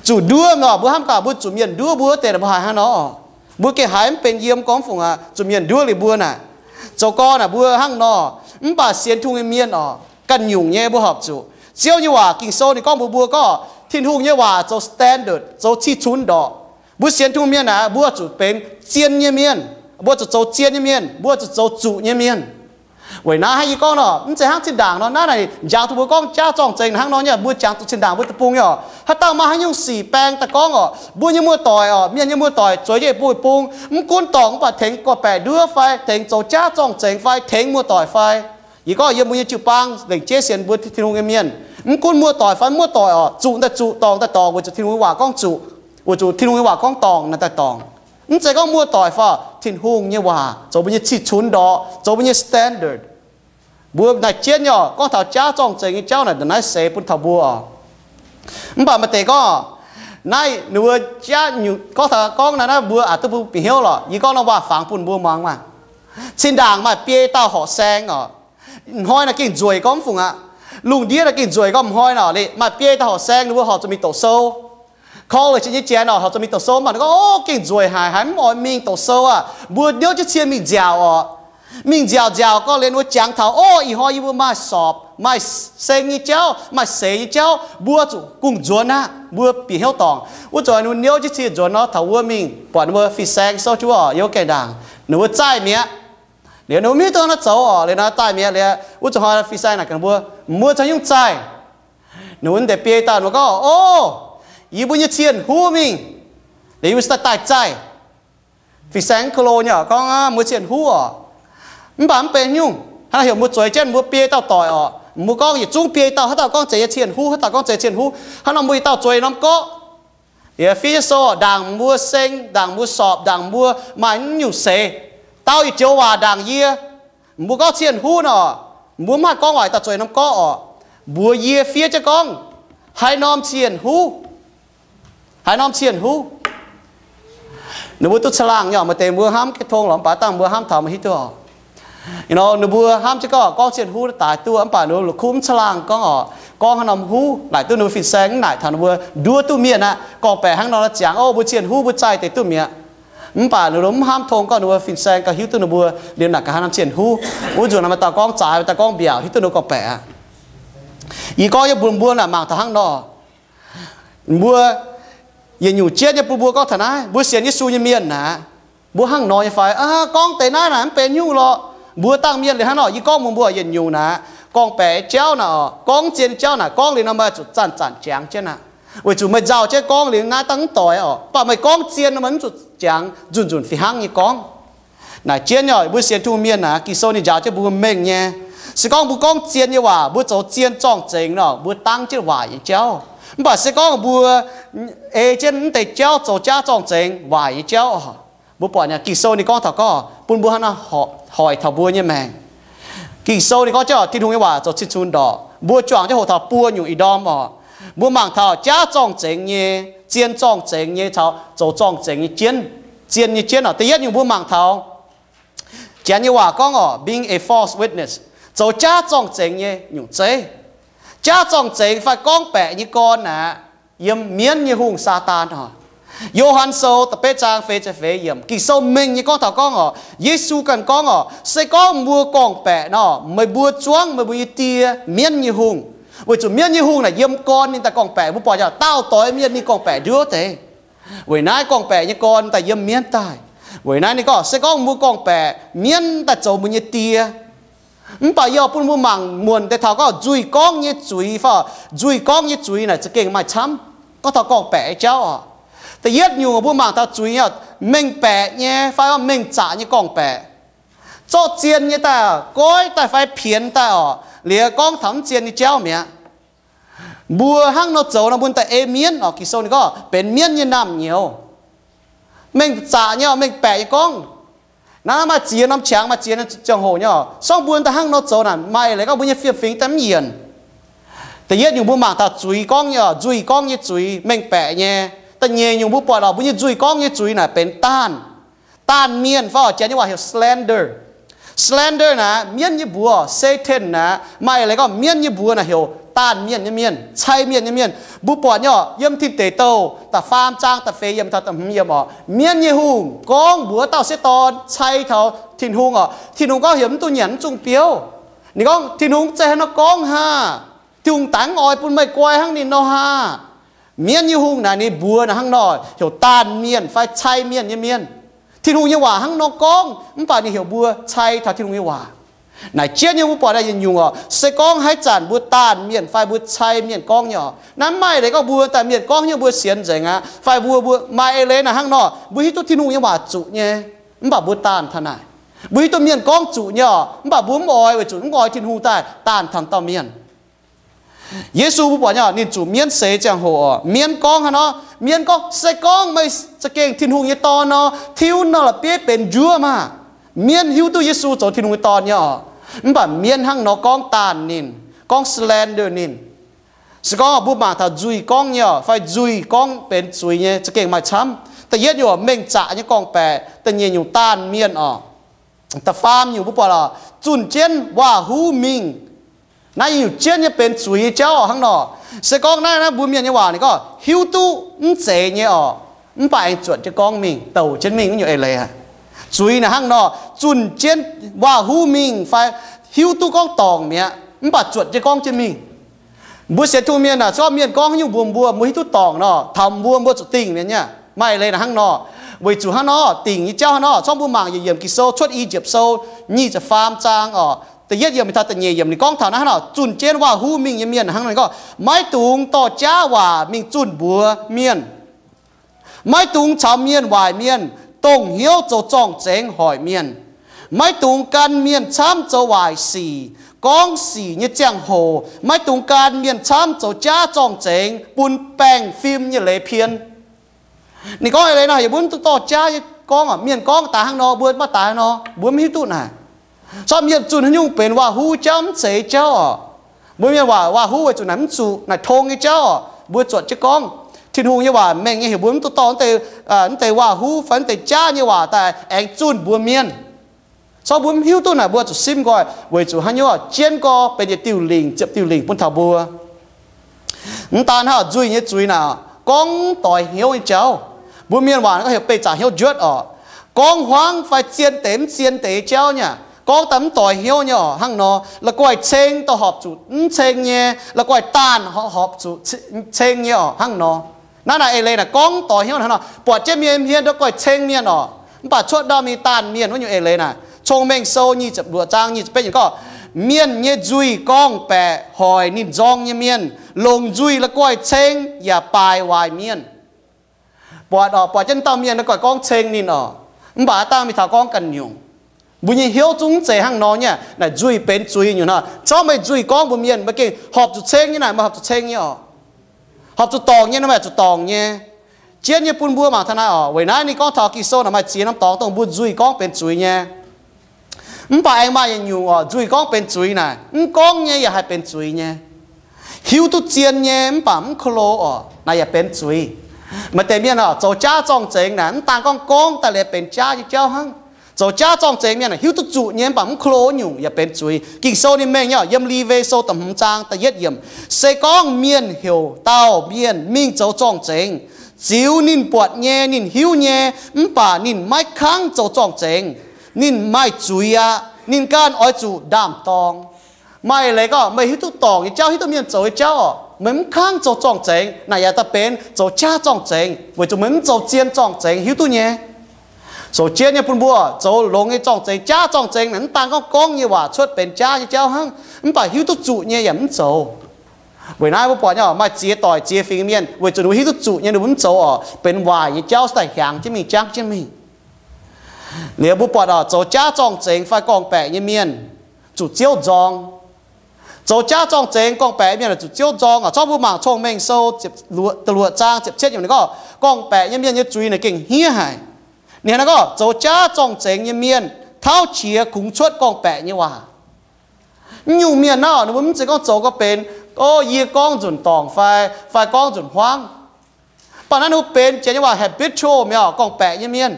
Zuqc nduov nor mbuo hnamv gaax mbuo zuqc mienh nduov mbuo wuov deix mbuo haiz hnangv nor, mbuo gengh haiz mv benx yiem gorngv fungc aqv, zuqc mienh nduov liuz mbuo naaic. Zoux gorn naaic mbuo hnangv nor, mv baac sienx Tin-Hungh nyei mienh oc, ganh nyungc nyei mbuo horpc zuqc. Ziouv nyei waac Ging-Sou ninh gorngv mbuox mbuo gorngv Tin-Hungh nyei waac zoux standard, zoux cih cunx ndorqc. Mbuo sienx Tin-Hungh mienh naaic mbuo zuqc benx zien nyei mienh, mbuo zuqc zoux zien nyei mienh, mbuo zuqc zoux zuqc nyei mienh. Weic naaiv hnangv yie gorngv nor, mv zeiz hnangv zinh ndaangc nor naaiv naaic njaaux duqv mbuo gorngv jaav zorng-zengx hnangv nor nyei, mbuo jangx zuqc zinh ndaangc mbuo deic-bung nyei oc. Haaix dauh maaih haaix nyungc sic baeng daaih gorngv oc, mbuo nyei muoz-doic oc, mienh nyei muoz-doic zueiz jienv i bung i bung, mv gunv dorngc mv baac tengx gorqv-baeqc nduov fai tengx zoux jaav zorng-zengx fai tengx muoz-doic fai. Yie gorngv yiem mbuo nyei jiu-baang lengc jeiv sienx mbuo Tin-Hungh nyei mienh, mv gunv muoz-doic fai muoz-doic oc, zuqc daaih zuqc, dorngc daaih dorngc, weic zuqc Tin-Hungh nyei waac gorngv zuqc, weic zuqc Tin-Hungh nyei waac gorngv dorngc naaic daaih dorngc. Mv zeiz gorngv muoz-doic fai, Tin-Hungh nyei waac zoux mbuo nyei cih cunx ndorqc, zoux mbuo nyei standard. Mbuo naaic jienv nyei oc, gorngv taux jaav zorng-zengx nyei jauv naaic ndongc naaiv seix bun taux mbuo oc. Mv baac maaih deix gorngv, naaiv ninh mbuo jaav nyungc gorngv taux gorngv naaiv naaiv mbuo aqc duqv mbuo bieqc hnyouv lorqc. Yie gorngv naaiv waac-fangx bun mbuo muangx maah. Zinh ndaangc maaih biei dauh horqc saeng oc. M'hnoi naaic gengh nzueic gorngv mv fungc aqv. Lungh ndiev naaic gengh nzueic gorngv m'hnoi naaic lic maaih biei dauh horqc saeng ninh mbuo horpc zuqc mingh doqc sou. College nyei janx oc, horpc zuqc mingh doqc sou, mv baac ninh gorngv, ov, gengh nzueic haic, haiz mv oix mingh doqc sou aqv. Mbuo niouv jienv cien mingh nziaauc oc. Mingh nziaauc nziaauc gorngv liuz ninh mbuo jangx taux, ov, ih hnoi yie mbuo maaih sorpc, maaih seng nyei jauv, maaih seix nyei jauv, mbuo zuqc kungx nzuonx aqv, mbuo bieqc hnyouv dorngc. Wuov zanc ninh mbuo niouv jienv cien nzuonx nor taux wuov mingh buatc ninh mbuo fin-saeng souv jienv wuov oc, yiem gaengh ndaangc ninh mbuo zaih mi'aqv. Liuz ninh mbuo mv hiuv duqv naaiv zoux oc, liuz nor zaih mi'aqv liuz, wuov zanc hnoi fin-saeng naaic gaax ninh mbuo, mbuo caux nyungc zaih. Ninh mbuo deix biei dauh ninh mbuo gorngv, ov, yie mbuo nyei cien huv mingh. Liuz yie mbuo daaih daaih zaih. Fin-saeng mv ko lo nyei oc, gorngv mbuo cien huv oc. Mv baac mv benx nyungc, hnangv naaiv heuc mbuo zueiz jienv mbuo biei dauh doic oc. Mbuo gorngv yietc zungv biei dauh, haaix dauh gorngv zeiz nyei cien huv, haaix dauh gorngv zeiz cien huv. Hnangv nor mbuo yietc dauh zueiz norm gorqv. Liuz fiev jienv sou, ndaangc mbuo seng, ndaangc mbuo sorpc, ndaangc mbuo maaih naaiv nyungc seix, dau yietc joux waac ndaangc yie. Mbuo gorngv cien huv nor, mbuo mv haih gorngv waac, dauh zueiz norm gorqv oc. Mbuox yie fiev jienv gorngv haaix norm cien huv. Haaix norm cien huv. Ninh mbuo duqv caangh laangh nyei oc. Maaih deix mbuo hnamv ga'tong lorqc, mv baac dangh mbuo hnamv taux maiv hiuv duqv oc. Ninh mbuo hnamv jienv gorngv, gorngv cien huv daaih duqv, mv baac ninh mbuo la'kuqv mv caangh laangh gorngv oc, gorngv haaix norm huv naaic duqv ninh mbuo fin-saeng mv naaic taux ninh mbuo nduov duqv mienh aqv. Gorngv-baeqc hnangv nor ziangx, ov, mbuo cien huv mbuo zaih deix duqv mi'aqv. Mv baac ninh mbuo mv hnamv tong gorngv ninh mbuo fin-saeng gauh hiuv duqv ninh mbuo liuz naaic gaax haaix norm cien huv. Wuov nzunc naaic maaih dauh gorngv zaaix, maaih dauh gorngv mbiaauc, hiuv duqv ninh mbuo gorngv-baeqc aqv. Yie gorngv yie mbuox mbuo naaic mangc taux hnangv nor, mbuo yietc nyungc jienv nyei bun mbuo gorngv taux naaiv, mbuo sienx Yesu nyei mienh naaic, mbuo hnangv nor nyei fai? Aa, gorngv deix naaiv naaic mv benx nyungc lorqc. Mbuo dangh mienh liuz hnangv nor, yie gorngv mbuox mbuo yietc nyungc naaic, gorngv-baeqc jauv naaic oc, gorngv zien jauv naaic, gorngv liuz nor meih zuqc zanc-zanc jangx jienv aqv. Weic zuqc meih nzauh jienv gorngv liuz naaiv dangh mv doix oc, mv baac meih gorngv zien nor meih mv zuqc jangx nzunc-nzunc fih hnangv nyei gorngv. Naaic jienv nyei oc, mbuo sienx Tin-Hungh mienh naaic, Ging-Sou ninh njaaux jienv mbuo mengh nyei. Se gorngv mbuo gorngv zien nyei waac, mbuo zoux zien zorng-zengx nor, mbuo dangv jienv waaic nyei jauv. Mv baac se gorngv mbuo ei jienv mv deix jauv zoux jaav zorng-zengx waaic nyei jauv oc, mbuo buatc nyei Ging-Sou ninh gorngv taux gorngv bun mbuo hnangv naaiv hoic taux mbuo nyei maengc. Ging-Sou ninh gorngv jienv oc, Tin-Hungh nyei waac zoux cin-cun ndorqc. Mbuo juangc jienv hoqc taux buo nyungc ih ndorm oc. Mbuo mangc taux jaav zorng-zengx nyei, zien zorng-zengx nyei caux zoux zorng-zengx nyei jienv, zien nyei jienv oc. Da'yietv nyungc mbuo mangc taux Janx nyei waac gorngv oc, being a false witness, zoux jaav zorng-zengx nyei nyungc zeiv. Jaav zorng-zengx fai gorngv-baeqc nyei gorn aeqv, yiem mienv nyei hungh, Saadaan oc. Yo^han Sou da'betv zaang feix ziepc feix yiemc, Ging-Sou mengh nyei gorngv taux gorngv oc, Yesu ganh gorngv oc, se gorngv mbuo gorngv-baeqc nor, meih mbuo zuangv meih mbuo nyei die, mienv nyei hungh. Weic zuqc mienv nyei hungh naaic yiem gorn ninh daaih gorngv-baeqc. Mbuo buatc nyei, daauh doix mienh ninh gorngv-baeqc nduov deix. Weic naaiv gorngv-baeqc nyei gorn daaih yiem mienv daaih. Weic naaiv ninh gorngv se gorngv mbuo gorngv-baeqc, mienv daaih zoux mbuo nyei die. Mv baac yie oix bun mbuo mangc muonc deix taux gorngv nzuih gorngv nyei zuiz fai nzuih gorngv nyei zuiz naaic za'gengh maaih camv. Gorngv taux gorngv-baeqc nyei jauv oc, da'yietv nyungc mbuo mangc taux zuiz nyei, mengh baeqc nyei fai mengh zaqc nyei gorngv-baeqc. Zorqv zien nyei daaih, goiv daaih fai pienx daaih oc, liuz gorngv taux mv zien nyei jauv mi'aqv. Mbuo hnangv nor zoux nor mbuo daaih ei mienv oc. Ging-Sou ninh gorngv benx mienv nyei naamh nyouz. Mengh zaqc nyei oc, mengh baeqc nyei gorngv. Naaiv maaih ziex norm qangx, maaih ziex norm ziangh hoc nyei oc. Sorng mbuo daaih hnangv nor zoux naaic maaih leiz gorngv mbuo nyei fiem-fingx daaih mv yienc. Da'yietv nyungc mbuo mangc taux zuiz gorngv nyei oc, nzuih gorngv nyei zuiz, mengh baeqc nyei. Da'nyeic nyungc mbuo buatc oc, mbuo nyei nzuih gorngv nyei zuiz naaic benx daanh. Daanh mienh fai oc, Janx nyei waac heuc slander. Slander naaic mienv nyei mbuox, Satan naaic maaih leiz gorngv mienv nyei mbuox naaic heuc daanh mienh nyei mienh, cai mienh nyei mienh. Mbuo buatc nyei oc, yiem Tin Deic Douh da'faam zaang da'feix yiem taux da'hmz yiem oc, mienv nyei hungh gorngv mbuox dauh sieqv dorn cai taux Tin-Hungh oc. Tin-Hungh gorngv heuc mv duqv nyanc mv zungh biouv. Ninh gorngv Tin-Hungh mv zeiz hnangv nor gorngv haah. Tin-Hungh dangx mv oix bun meih guai hnangv ninh nor haah. Mienv nyei hungh naaic ninh mbuox naaic hnangv nor heuc daanh mienh fai cai mienh nyei mienh. Tin-Hungh nyei waac hnangv nor gorngv mv baac ninh heuc mbuo cai taux Tin-Hungh nyei waac. Naaic jienv nyei mbuo buatc naaiv yietc nyungc oc, se gorngv haaix zanc mbuo daanh mienh fai mbuo cai mienh gorngv nyei oc, naaiv mv maaih leiz gorngv mbuo daanh mienh gorngv nyei mbuo sienx nzengc aqv, fai mbuo, mbuo maaih eix leiz naaic hnangv nor, mbuo hiuv duqv Tin-Hungh nyei waac zuqc nyei, mv baac mbuo daanh taux naaic. Mbuo hiuv duqv mienh gorngv zuqc nyei oc, mv baac mbuo mv oix weic zuqc mv oix Tin-Hungh daaih daanh taux dauh mienh. Yesu mbuo buatc nyei oc, ninh zuqc mienv seix ziangh hoc oc, mienv gorngv hnangv nor, mienv gorngv se gorngv meih za'gengh Tin-Hungh nyei Dorn nor, tiuv norm la'bieiv benx njuov maah. Mienv hiuv duqv Yesu zoux Tin-Hungh nyei Dorn nyei oc, mv baac mienv hnangv nor gorngv daanh ninh, gorngv slander ninh. Se gorngv mbuo mangc taux nzuih gorngv nyei oc, fai nzuih gorngv benx zuiz nyei za'gengh maaih camv. Da'yietv nyungc mengh zaqc nyei gorngv-baeqc, da'nyeic nyungc daanh mienh oc. Da'faam nyungc mbuo buatc oc, zunh jienv waac-huv mingh. Naaiv nyungc jienv nyei benx zuiz nyei jauv oc hnangv nor. Se gorngv naaiv, naaiv mbuo mienh nyei waac ninh gorngv hiuv duqv mv zeiz nyei oc, mv baac aengx zuotc jienv gorngv mingh, douc jienv mingh wuov nyungc eix leiz aqv. Zuiz naaic hnangv nor, zunh jienv waac-huv mingh fai hiuv duqv gorngv dorngc mi'aqv, mv baac zuotc jienv gorngv jienv mingh. Mbuo sienx Tin-Hungh mienh aah, se gorngv mienh gorngv nyungc mbuox mbuo, mbuo hiuv duqv dorngc nor, taux mbuo, mbuo zuqc dingc mienh nyei. Maaih eix leiz naaic hnangv nor, weic zuqc hnangv nor, dingc nyei jauv hnangv nor, zorqv mbuo mangc yietc yiemc Ging-Sou, Cuotv I^yipv Sou nyic ziepc faam zaang oc, da'yietv yiemc taux da'nyeic yiemc, ninh gorngv taux naaiv hnangv nor, zunh jienv waac-huv mingh nyei mienh hnangv nor, ninh gorngv, maiv dungx dorh jaav waac mingh zunh mbuox mienh. Maiv dungx caux mienh waaic mienh, dongh hnyouv zoux zorng-zengx hoic mienh. Maiv dungx gan mienh camv zoux waaic sic, gorngv sic nyei ziangh hoc maiv dungx gan mienh camv zoux jaav zorng-zengx bun baengh fim nyei leiz pien. Ninh gorngv eix leiz nor, heuc mbuo mv duqv dorh jaav nyei gorngv oc. Mienh gorngv daaih hnangv nor, mbuo maiv daaih nor, mbuo mv hiuv duqv naaic. Zorqv mienh zunh haaix nyungc benx waac-huv jauv mv zeiz jauv oc. Mbuo mienh waac, waac-huv weic zuqc naaic mv zuqc, naaic tong nyei jauv oc, mbuo zuotc jienv gorngv. Tin-Hungh nyei waac mengh nyei, heuc mbuo mv duqv dorh naaiv deix waac-huv fai naaiv deix jaav nyei waac daaih aengx zunh mbuox mienh. Zorqv mbuo mv hiuv duqv naaic, mbuo zuqc simv nqoi weic zuqc haaix nyungc jienv gorngv benx yietc diuh lingc ziepc diuh lingc bun taux mbuo. Mv daan hnangv nzuih nyei zuiz naaic, gorngv doix hnyouv nyei jauv. Mbuo mienh waac gorngv heuc beih zaqc hnyouv njuotv oc. Gorngv hmuangv fai zien deix mv zien deix jauv nyei, gorngv daaih mv doix hnyouv nyei oc, hnangv nor. La'guaih ceng dorh horpc zuqc mv ceng nyei, la'guaih daanh horpc zuqc ceng nyei oc, hnangv nor. Naaiv naaic eix leiz naaic gorngv doix hnyouv hnangv nor, buatc jienv mienh hmien la'guaih ceng mienh oc. Mv baac cuotv ndau mingh daanh mienh wuov nyungc eix leiz naaic, Cong-Mengh Sou nyic ziepc luoqc zaang nyic ziepc betv yiemc gorngv, mienh nyei nzuih gorngv-baeqc hoic ninh nzorng nyei mienh, longc nzuih la'guaih ceng yaac baaix waaic mienh. Buatc oc, buatc jienv dauh mienh la'guaih gorngv ceng ninh oc, mv baac aav dangh mingh taux gorngv ganh nyungc. Mbuo nyei hnyouv zungv mv zeiz hnangv nor nyei. Naaic nzuih benx zuiz nyungc hnangv. Zorqv meih nzuih gorngv mbuox mienh, meih gengh horpc zuqc ceng nyei naaic, meih horpc zuqc ceng nyei oc. Horpc zuqc dorngc nyei nor, meih zuqc dorngc nyei. Jienv nyei bun mbuo mangc taux naaiv oc. Weic naaiv ninh gorngv taux Ging-Sou naaic maaih ziex norm dorngx dongh mbuo nzuih gorngv benx zuiz nyei. Mv baac aengx maaih yietc nyungc oc, nzuih gorngv benx zuiz naaic, mv gorngv nyei yaac haih benx zuiz nyei. Hiuv duqv zien nyei mv baac mv ko lo oc, naaic yaac benx zuiz. Maaih deix mienh oc, zoux jaav zorng-zengx naaic, mv daan gorngv gorngv daaih liuz benx jaav nyei jauv hnangv. Zoux jaav zorng-zengx mienh aah, hiuv duqv zuqc nyei mv baac mv ko lo nyungc yaac benx zuiz. Ging-Sou ninh mengh nyei, yiem Lewi Sou da'hmz zaang da'yietv yiemc, se gorngv mienh heuc dauh mienh mingh zoux zorng-zengx, ziux ninh buatc nyei, ninh hiuv nyei, mv baac ninh maiv kangv zoux zorng-zengx, ninh maaih zuiz aqv. Ninh ganh oix zuqc ndaam-dorngx. Maaih leiz gorngv meih hiuv duqv dorngc nyei jauv, hiuv duqv mienh zoux nyei jauv oc, meih mv kangv zoux zorng-zengx, naaic yaac daaih benx zoux jaav zorng-zengx, weic zuqc meih mv zoux zien zorng-zengx, hiuv duqv nyei. zoux jienv nyei bun mbuo zoux longx nyei zorng-zengx. Jaav zorng-zengx naaic mv daan gorngv gorngv nyei waac cuotv benx jaav nyei jauv hnangv, mv baac hiuv duqv zuqc nyei yaac mv zoux. Weic naaiv mbuo buatc nyei maaih ziex doic ziex fingx mienh weic zuqc ninh mbuo hiuv duqv zuqc nyei ninh mbuo mv zoux orqc, benx waaic nyei jauv se daaih hiaangx jienv mingh, jangv jienv mingh. Liuz mbuo buatc orqc, zoux jaav zorng-zengx fai gorngv-baeqc nyei mienh zuqc Ziouv nzorng. Zoux jaav zorng-zengx gorngv-baeqc mienh zuqc Ziouv nzorng orqc. Corc mbuo mangc Cong-Mengh Sou da'luoqc zaang ziepc cietv yiemc ninh gorngv, gorngv-baeqc nyei mienh nyei zuiz naaic gengh hniev haic. Ninh hnangv naaiv gorngv zoux jaav zorng-zengx nyei mienh tauv qiex kungx cuotv gorngv-baeqc nyei waac. Mv nyungc mienh naaiv ninh mbuo mv zeiz gorngv zoux gorngv benx, o, yie gorngv nzunc dorngc fai, fai gorngv nzunc hmuangv. Mv baac naaiv ninh mbuo benx janx nyei waac habitual mi'aqv, gorngv-baeqc nyei mienh.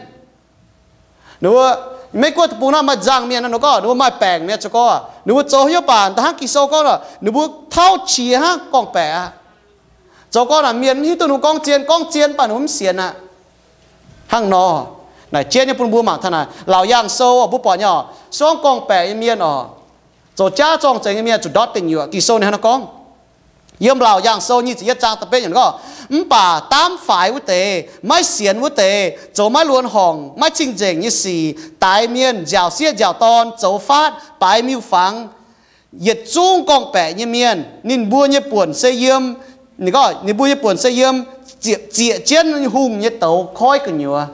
Ninh mbuo, Meiv Guoqv deic-bung naaiv maaih nzangc mienh nor, ninh gorngv ninh mbuo maaih baengc mi'aqv. Zoux gorngv ninh mbuo zoux haaix nyungc baac da'hnangv Ging-Sou gorngv, ninh mbuo tauv qiex hnangv gorngv-baeqc aqv. Zoux gorngv naaic mienh mv hiuv duqv ninh mbuo gorngv zien, gorngv zien mv baac ninh mbuo mv sienx aqv. Hnangv nor, naaic jienv nyei bun mbuo mangc taux naaic Laauc Yaangh Sou mbuo buatc nyei orqc, se gorngv gorngv-baeqc nyei mienh orqc, zoux jaav zorng-zengx nyei mienh zuqc ndortv deic nyuoqc. Ging-Sou ninh hnangv naaiv gorngv, yiem Laauc Yaangh Sou nyic ziepc yietv zaang da'betv yiemc gorngv, mv baac daamv faix wuov deix, maiv sienx wuov deix, zoux maiv luonx horngc, maiv cing-nzengc nyei sic, daix mienh, nziaauc sieqv nziaauc dorn, zoux faatv, baaix miuc-fangx, yietc zungv gorngv-baeqc nyei mienh, ninh mbuo nyei buonc se yiem, ninh gorngv ninh mbuo nyei buonc se yiem zieqc, zieqc jienv hungh nyei douz koiv gu'nyuoz.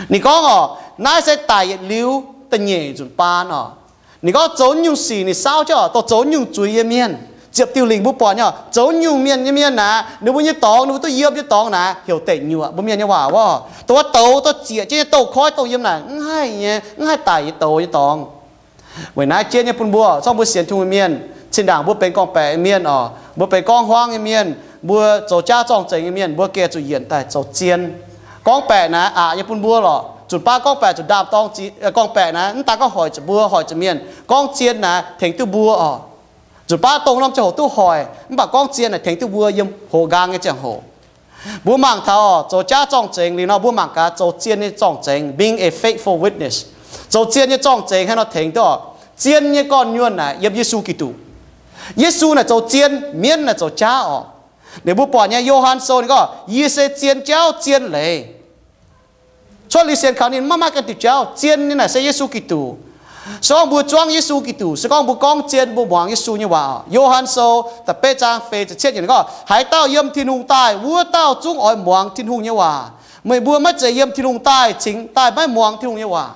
Ninh gorngv orqc, naaiv se daic yietc liuz da'nyeic nzunc baan orqc. Ninh gorngv zoux nyungc sic ninh saauv jienv orqc, dongh zoux nyungc zuiz nyei mienh. Ziepc diuh lingc mbuo buatc nyei orqc, zoux nyungc mienh nyei mienh naaic, ninh mbuo nyei dorngx, ninh mbuo duqv yiem nyei dorngx naaic heuc deic nyuoqc. Mbuo mienh nyei waac wuov, dongh wuov douz, dongh zieqc jienv nyei douz koiv dongh yiem naaic mv haih nyei, mv haih daic yietc douz nyei dorngx. Weic naaiv jienv nyei bun mbuo, corc mbuo sienx Tin-Hungh nyei mienh, zinh ndaangc mbuo benx gorngv-baeqc nyei mienh orqc, mbuo benx gorngv hmuangv nyei mienh, mbuo zoux jaav zorng-zengx nyei mienh, mbuo gengh zuqc yienc daaih zoux zien. Gorngv-baeqc naaic aqc nyei bun mbuo lorqc. Nzunc baav gorngv-baeqc zuqc ndaam-dorng ziex, gorngv-baeqc naaic mv daan gorngv hoic zuqc mbuo, hoic zuqc mienh. Gorngv zien naaic tengx duqv mbuo orqc. Nzunc baav dongh norm ziangh hoc duqv hoic, mv baac gorngv zien naaic tengx duqv mbuo yiem hoz nqaang nyei ziangh hoc. Mbuo mangc taux orqc, zoux jaav zorng-zengx liuz nor, mbuo mangc gaax zoux zien nyei zorng-zengx, being a faithful witness. Zoux zien nyei zorng-zengx haaix nor tengx duqv orqc? Zien nyei gorn-nyuonh naaic yiem Yesu Giduc. Yesu naaic zoux zien, mienv naaic zoux jaav orqc. Liuz mbuo buatc nyei Yo^han Sou ninh gorngv, yie se zien jauv, zien leiz. Cuotv liuz sienx kaux ninh maiv maaih ganh diuc jauv. Zien nyei naaic se Yesu Giduc. Se gorngv mbuo zuangv Yesu Giduc, se gorngv mbuo gorngv zien, mbuo muangx Yesu nyei waac. Yo^han Sou da'betv zaang feix ziepc cietv yiemc gorngv, haaix dauh yiem Tin-Hungh daaih, wuov dauh zungv oix muangx Tin-Hungh nyei waac. Meih mbuo maiv zeiz yiem Tin-Hungh daaih cingx daaih maiv muangx Tin-Hungh nyei waac.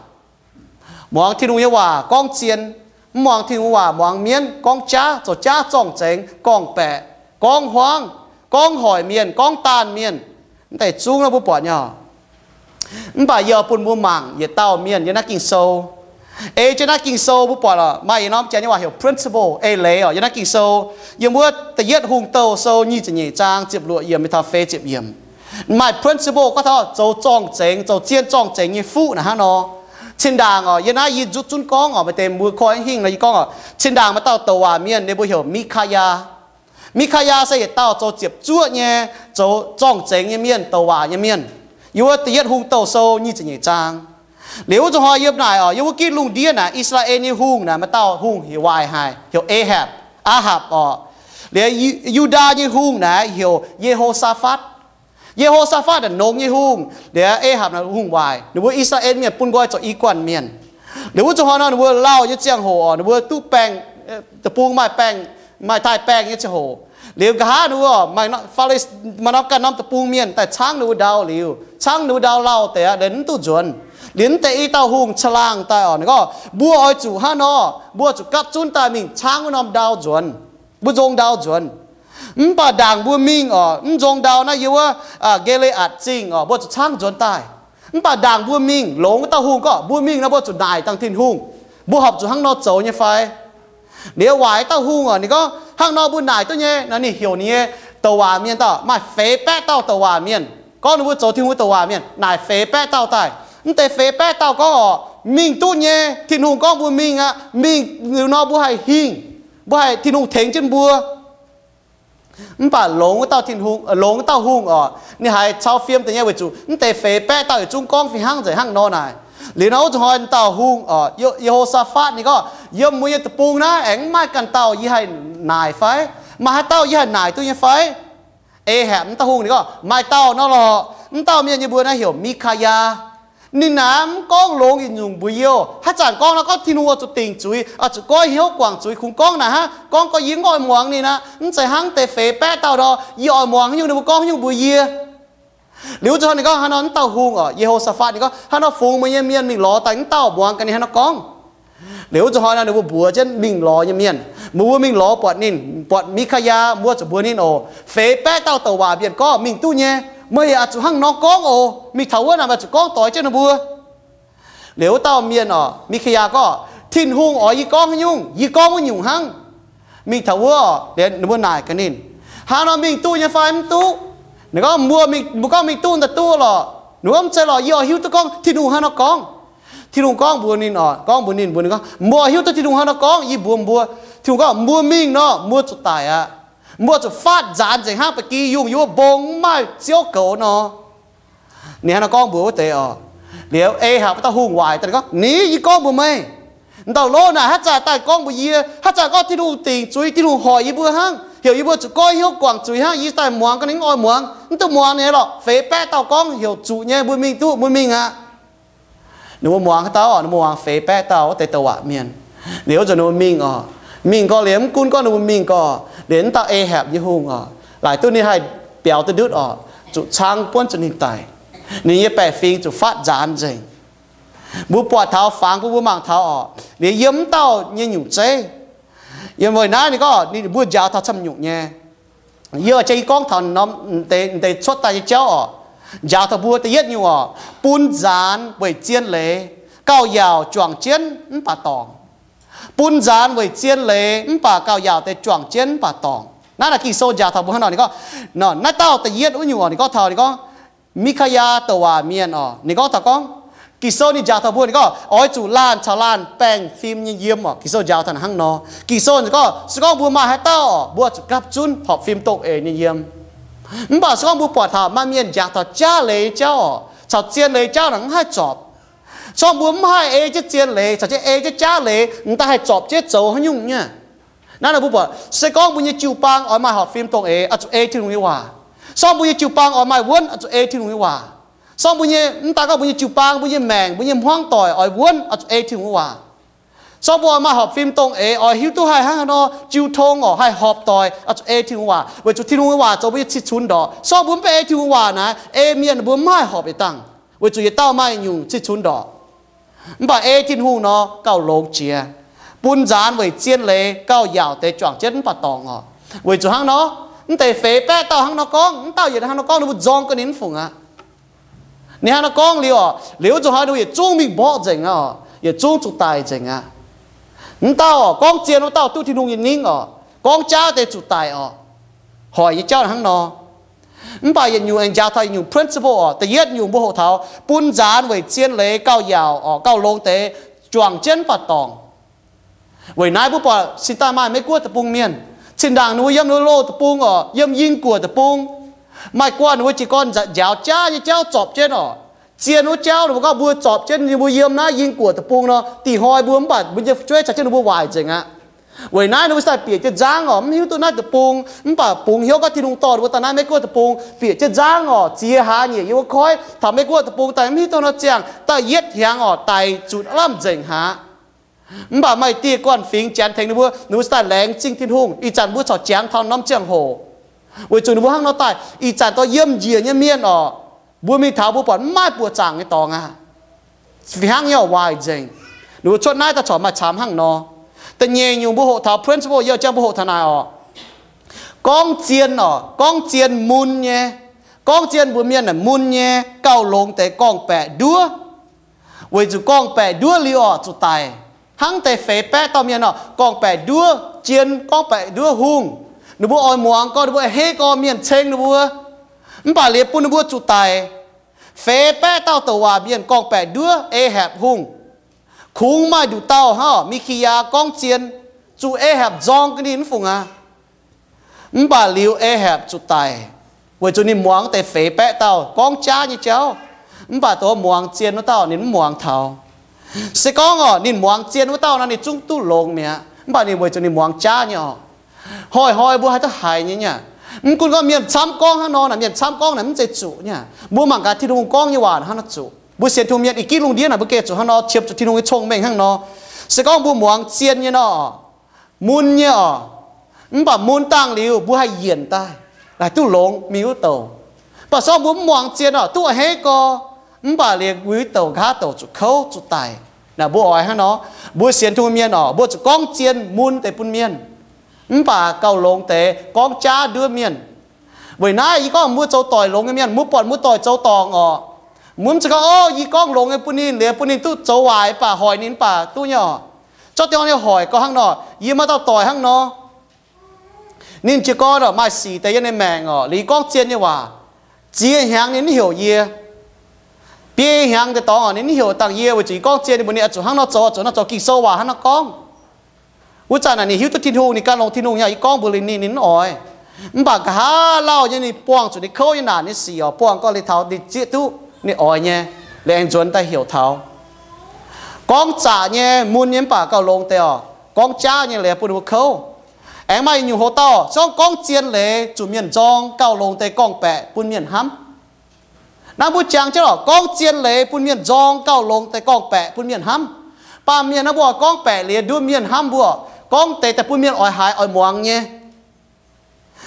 Muangx Tin-Hungh nyei waac gorngv zien, mv muangx Tin-Hungh waac muangx mienv, gorngv jaav, zoux jaav zorng-zengx, gorngv-baeqc, gorngv hmuangv, gorngv hoic mienh, gorngv daanh mienh. Mv deix zungv nor mbuo buatc nyei. Mv baac yie oix bun mbuo mangc yietc dauh mienh yiem naaiv Ging-Sou. Ei jienv naaiv Ging-Sou mbuo buatc oc, maaih yietc norm janx nyei waac heuc principle, eix leiz oc. Yiem naaiv Ging-Sou, yiem wuov Da'yietv Hungh Douh Sou nyic ziepc nyeic zaang ziepc luoqc yiemc mingh taux feix ziepc yiemc, maaih principle gorngv taux zoux zorng-zengx, zoux zien zorng-zengx nyei fuqv naaic hnangv nor. Zinh ndaangc oc, yiem naaiv yie nzuqc zunv gorngv oc, maaih deix mbuo koi hingh nor yie gorngv oc, zinh ndaangc maaih dauh douc waac mienh, ninh mbuo heuc Mikaayaa. Mikaayaa se yietc dauh zoux ziepc zuoqv nyei, zoux zorng-zengx nyei mienh, douc waac nyei mienh. Yiem wuov Da'yietv Hungh Douh Sou nyic ziepc nyeic zaang. Liuz wuov zuqc hnoi yiem naaic oc, yiem wuov gitv lungh ndiev naaic, I^saa^laa^en nyei hungh naaic maaih dauh hungh heuc waaic haic, heuc Ahapc, Ahapc oc. Liuz Yu-, Yu^ndaa nyei hungh naaic heuc Ye^ho^saa^fatv. Ye^ho^saa^fatv naaic nongx nyei hungh, liuz Ahapc naaic hungh waaic. Ninh mbuo I^saa^laa^en mienh bun nqoi zoux i guanh mienh. Liuz wuov zuqc hnoi nor ninh mbuo lauh nyei ziangh hoc oc, ninh mbuo duqv baengh, deic-bung maaih baengh, maaih taaih baengh nyei ziangh hoc. Liuz nqa'haav ninh mbuo, Faa^li, maaih norm ganh norm deic-bung mienh daaih caangv ninh mbuo ndau liuz, caangv ninh mbuo ndau lauh deix aqv, liuz mv duqv nzuonx. Liuz mv deix i dauh hungh caangh laangh daaih oc, ninh gorngv, mbuo oix zuqc hnangv nor, mbuo zuqc gapv zunv daaih mingh caangv wuov norm ndau nzuonx. Mbuo nzong ndau nzuonx. Mv baac ndaangc mbuo mingh oc, mv nzong ndau naaiv yiem wuov Gi^le^aatc Zingh oc, mbuo zuqc caangv nzuonx daaih. Mv baac ndaangc mbuo mingh, longx wuov dauh hungh gorngv, mbuo mingh nor mbuo zuqc naaic dangh Tin-Hungh, mbuo horpc zuqc hnangv nor zoux nyei fai? Liuz waaic dauh hungh oc, ninh gorngv, hnangv nor mbuo naaic duqv nyei. Naaiv ninh heuc ninh nyei douc waac mienh dauh, maaih feix baeqv dauh douc waac mienh, gorngv ninh mbuo zoux Tin-Hungh douc waac mienh, naaic feix baeqv dauh daaih. Mv deix feix baeqv dauh gorngv oc, mingh duqv nyei, Tin-Hungh gorngv mbuo mingh aqv, mingh liuz nor mbuo haih hingh, mbuo haih Tin-Hungh tengx jienv mbuo. Mv baac longx wuov dauh Tin-Hungh, longx wuov dauh hungh oc, ninh haiz cau fiem deix nyei weic zuqc mv deix feix baeqv dauh yietc zungv gorngv fih hnangv nzengc hnangv nor naaic. Liuz nor wuov zuqc hnoi dauh hungh oc, Ye, Ye^ho^saa^fatv ninh gorngv, yiem mbuo nyei deic-bung naaiv aengx mv maaih ganh dauh yie haih naaic fai? Maaih haaix dauh yie haih naaic duqv nyei fai? Ahapc mv dauh hungh ninh gorngv, maaih dauh nor lorqc. Mv dauh mienh nyei mbuox naaiv heuc Mikaayaa. Ninh naaic mv gorngv longx yietc nyungc mbuox yie oc. Haaix zanc gorngv nor gorngv Tin-Hungh oix zuqc dingc zuiz, oix zuqc goiv hnyouv guangc zuiz. Kungx gorngv naaic hnangv, gorngv gorngv yie mv oix muangx ninh aqv, mv zeiz hnangv deix feix baeqv dauh nor, yie oix muangx haaix nyungc ninh mbuo gorngv haaix nyungc mbuox yie. Liuz wuov zanc hnoi ninh gorngv haaix nor, wuov dauh hungh oc, Yehosafatv, ninh gorngv haaix nor, fungx meih nyei mienh mingh lorz daaih wuov dauh, muangx gaax ninh haaix nor gorngv. Liuz wuov zanc hnoi nor ninh mbuo mbuox jienv mingh lorz nyei mienh, mbuo mingh lorz buatc ninh, buatc Mikaiyaa, mbuo zuqc mbuox ninh oc, feix baeqv dauh douc waac mienh gorngv mingh duqv nyei. Meih yaac zuqc hnangv nor gorngv oc. Mingh taux wuov naaic meih zuqc gorngv doix jienv ninh mbuo. Liuz wuov dauh mienh oc, Mikaiyaa gorngv, Tin-Hungh oix yie gorngv haaix nyungc, yie gorngv wuov nyungc hnangv. Mingh taux wuov, ninh mbuo naaic gaax ninh, Hnangv nor mingh duqv nyei fai mv duqv? Ninh gorngv, Mbuo, mbuo gorngv mingh duqv daaih duqv lorqc. Ninh gorngv, Mv zeiz lorqc, yie oix hiuv duqv gorngv Tin-Hungh hnangv nor gorngv. Tin-Hungh gorngv mbuox ninh oc, gorngv mbuox ninh, mbuox ninh gorngv, Meih oix hiuv duqv Tin-Hungh hnangv nor gorngv, yie mbuox mbuo. Tin-Hungh gorngv, Mbuo mingh nor, mbuo zuqc daic aqv. Mbuo zuqc faatv nzaanx nzengc hnangv ba'gi yungh yiem wuov mbong mv maaih ziouv goux nor. Ninh hnangv nor gorngv mbuox wuov deix oc. Liuz Ahapc wuov dauh hungh waaic daaih gorngv, Ni, yie gorngv mbuox meih, dauh loz naaic haaix zanc daaih gorngv mbuox yie, haaix zanc gorngv Tin-Hungh dingc zuiz, Tin-Hungh hoic yie mbuo hnangv, heuc yie mbuo zuqc goiv hnyouv guangc zuiz hnangv, yie daaih muangx gaax ninh mv oix muangx, mv duqv muangx ninh lorqc. Feix baeqv dauh gorngv heuc zuqc nyei, mbuo mingh duqv, mbuo mingh aqv. Ninh mbuo muangx haaix dauh? Ninh mbuo muangx feix baeqv dauh wuov deix douc waac mienh. Liuz nzunc ninh mbuo mingh oc. Mingh gorx liuz mv gunv gorngv ninh mbuo mingh gorx liuz, wuov dauh Ahapc nyei hungh oc, laaic duqv ninh haih biaux duqv ndutv oc, zuqc cang buonv zuqc ninh daic. Ninh nyei baeqc fingx zuqc faatv nzaanx nzengc. Mbuo buatc taux fangx bun mbuo mangc taux oc, liuz yiem wuov dauh nyei nyungc zeiv. Yiem weic naaiv ninh gorngv ninh mbuo njaaux taux camv nyungc nyei. Yie jiex gorngv taux norm deix cuotv daaih nyei jauv oc. Njaaux taux mbuo da'yietv nyungc oc, bun nzaanx weic zien leiz, gauh yaauc juangc jienv mv baac dorngc. Bun nzaanx weic zien leiz mv baac gauh yaauc deix juangc jienv mv baac dorngc. Naaiv naaic Ging-Sou njaaux taux mbuo hnangv nor, ninh gorngv, naaiv dauh da'yietv wuov nyungc oc, ninh gorngv taux, ninh gorngv Mikaiyaa douc waac mienh oc, ninh gorngv taux gorngv, Ging-Sou ninh njaaux taux mbuo, ninh gorngv oix zuqc laanh caux laanh baengh fim nyei yiem oc. Ging-Sou njaaux taux hnangv nor. Ging-Sou gorngv se gorngv mbuo maaih haaix dauh oc, mbuo zuqc gapv zunv horpc fim dongh eix nyei yiem. Mv baac se gorngv mbuo buatc taux maaih mienh njaaux taux jaav leiz nyei jauv oc, caux zien leiz jauv naaic mv haih zorpc. Se gorngv mbuo mv haih ei jienv zien leiz caux jienv ei jienv jaav leiz, m'daaih haih zorpc jienv zoux haaix nyungc nyei? Naaiv nor mbuo buatc se gorngv mbuo nyei jiu-baang oix maaih horpc fim dongh eix, oix zuqc ei Tin-Hungh nyei waac. Se gorngv mbuo nyei jiu-baang oix maaih wuonv, oix zuqc ei Tin-Hungh nyei waac. Se gorngv mbuo nyei, mv daan gorngv mbuo nyei jiu-baang, mbuo nyei maengc, mbuo nyei hmuangv doic oix wuonv, oix zuqc ei Tin-Hungh nyei waac. Se gorngv mbuo oix maaih horpc fim dongh eix, oix hiuv duqv haih hnangv haaix nor jiu tong oc, haih horpc doic, oix zuqc ei Tin-Hungh waac, weic zuqc Tin-Hungh nyei waac zoux mbuo nyei cih cunx ndorqc. Se gorngv mbuo mv baac ei Tin-Hungh waac naaic, ei mienh mbuo mv haih horpc yietc dangh, weic zuqc yietc dauh maaih nyungc cih cunx ndorqc. Mv baac ei Tin-Hungh nor gauh longx jiex. Bun nzaanx weic zien leiz gauh yaauc deix juangc jienv mv baac dorngc oc. Weic zuqc hnangv nor, mv deix feix baeqv dauh hnangv nor gorngv, mv dauh yietc hnangv nor gorngv, ninh mbuo nzorng ga'ninh mv fungc aqv. Ninh hnangv nor gorngv liuz oc, liuz wuov zanc hnoi ninh mbuo yietc zungv mingh mborqv nzengc aqv oc, yietc zungv zuqc daic nzengc aqv. Mv dauh oc, gorngv zien wuov dauh duqv Tin-Hungh nyei ningv oc, gorngv jaav deix zuqc daic oc. Hoic nyei jauv hnangv nor. Mv baac yietc nyungc aengx njaaux taux yietc nyungc principle oc. Da'yietv nyungc mbuo hoqc taux bun nzaanx weic zien leiz gauh yaauc oc, gauh longx deix juangc jienv mv baac dorngc. Weic naaiv mbuo buatc cingx daaih maaih Meiv-Guoqv deic-bung mienh, zinh ndaangc ninh mbuo yiem ninh mbuo loz deic-bung oc, yiem Ying-Guoqv deic-bung, maaih guanh ninh mbuo jiez gorn njaaux jaav nyei jauv zorpc jienv oc. Zien wuov jauv ninh mbuo gorngv mbuo zorpc jienv ninh mbuo yiem naaiv Ying-Guoqv deic-bung nor, dih hnoi mbuo mv baac mbuo nyei fu'jueiv caux jienv ninh mbuo waaic nzengc aqv. Weic naaiv ninh mbuo daaih bieqc jienv nzangv oc, mv hiuv duqv naaiv deic-bung, mv baac bungx hnyouv gorngv Tin-Hungh dorh ninh mbuo daaih naaiv Meiv-Guoqv deic-bung, bieqc jienv nzangv oc, ziex hlaax nyeic yiem wuov koiv taux Meiv-Guoqv deic-bung daaih mv hiuv duqv nor ziangh daaih yietv hnyangx oc, daic zutc lamh nzengc haic. Mv baac maaih dieh guanh fingx Janx tengx ninh mbuo, ninh mbuo daaih laengz zingh Tin-Hungh. Ih zanc mbuo corc jangx taux norm ziangh hoc, weic zuqc ninh mbuo hnangv nor daaih. Ih zanc dorh yiem njiec nyei mienh oc, mbuo mingh taux mbuo buatc mv maaih buoqc zaangc nyei dorngx aqv. Fih hnangv nyei oc, waaic nzengc. Ninh mbuo cuotv naaiv daaih corc maaih camv hnangv nor. Da'nyeic nyungc mbuo hoqc taux principle, yie jang mbuo hoqc taux naaic oc. Gorngv zien oc, gorngv zien mun nyei. Gorngv zien mbuox mienh naaic mun nyei gauh longx deix gorngv-baeqc nduov. Weic zuqc gorngv-baeqc nduov liuz oc zuqc daic. Hnangv deix feix baeqv dauh mienh oc, gorngv-baeqc nduov jien, gorngv-baeqc nduov hungh. Ninh mbuo oix muangx gorx, ninh mbuo a'hneiv gorx mienh ceng ninh mbuo, mv baac liuz bun ninh mbuo zuqc daic. Feix baeqv dauh douc waac mienh gorngv-baeqc nduov Ahapc hungh. Kungx maaih nduqc dauh hnangv oc, Mikiyaa gorngv zien, zuqc Ahapc nzorng ga'ninh mv fungc aqv. Mv baac liuz Ahapc zuqc daic, weic zuqc ninh muangx deix feix baeqv dauh gorngv jaav nyei jauv. Mv baac dongh muangx zien wuov dauh ninh mv muangx taux. Se gorngv oc, ninh muangx zien wuov dauh nor, ninh zungv duqv longx mi'aqv. Mv baac ninh weic zuqc ninh muangx jaav nyei oc. Hnoi-hnoi mbuo haih duqv haiz nyei nyei. Mv gunv gorngv mienh camv gorngv hnangv nor naaic, mienh camv gorngv naaic mv zeiz zuqc nyei. Mbuo mangc gaax Tin-Hungh gorngv nyei waac hnangv nor zuqc. Mbuo sienx Tin-Hungh mienh ih ginv lungh ndiev naaic mbuo gengh zuqc hnangv nor qiemx zuqc Tin-Hungh nyei cong-mengh hnangv nor. Se gorngv mbuo muangx zien nyei nor, mun nyei oc, mv baac mun dangh liuz mbuo haih yienc daaih, haih duqv longx mingh wuov douc. Mv baac se gorngv mbuo mv muangx zien oc, duqv a'hneiv gorx, mv baac liuz mbuo wuov douc nqa'haav douc zuqc kouv zuqc daic. Naaic mbuo oix hnangv nor, mbuo sienx Tin-Hungh mienh oc, mbuo zuqc gorngv zien mun deix bun mienh, mv baac gauh longx deix gorngv jaav nduov mienh. Weic naaiv yie gorngv mbuo zoux doic longx nyei mienh, mbuo buatc mbuo doic zoux dorngc oc, mbuo mv zeiz gorngv, Ov, yie gorngv longx nyei bun ninh, liuz bun ninh duqv zoux waaic mv baac hoic ninh mv baac duqv nyei oc. Zorqv dingh nyei hoic gorngv hnangv nor, yie maaih dauh doic hnangv nor, ninh jiez gorn oc, maaih sic deix yiem ninh maengc oc, liuz yie gorngv zien nyei waac, ziex hnyangx ninh mv heuc yie. Biei hnyangx deix dorngx oc, ninh mv heuc dangh yie, weic zuqc yie gorngv zien nyei mbuox ninh, oix zuqc hnangv nor zoux, oix zuqc hnangv nor zoux, Ging-Sou waac hnangv nor gorngv. Wuov zanc naaic ninh hiuv duqv Tin-Hungh, ninh gan longx Tin-Hungh nyei, yie gorngv mbuox liuz ninh, ninh mv oix. Mv baac nqa'haav lauh nyei ninh buangh zuqc ninh kouv nyei naanc nyei sic oc, buangh gorngv liuz taux ninh zieqv duqv ninh oix nyei, liuz aengx nzuonx daaih heuc taux. Gorngv zaqc nyei, mun nyei mv baac gauh longx deix oc, gorngv jaav nyei liuz bun ninh mbuo kouv. Aengx maaih yietc nyungc hoc-dauh se gorngv, gorngv zien leiz zuqc mienh nzorng, gauh longx deix gorngv-baeqc bun mienh hnamv. Naaiv mbuo jangx jienv oc, gorngv zien leiz bun mienh nzorng, gauh longx deix gorngv-baeqc bun mienh hnamv. Baamh mienh naaiv mbuo gorngv-baeqc liuz nduov mienh hnamv mbuo, gorngv deix daaih bun mienh oix haiz oix muangx nyei.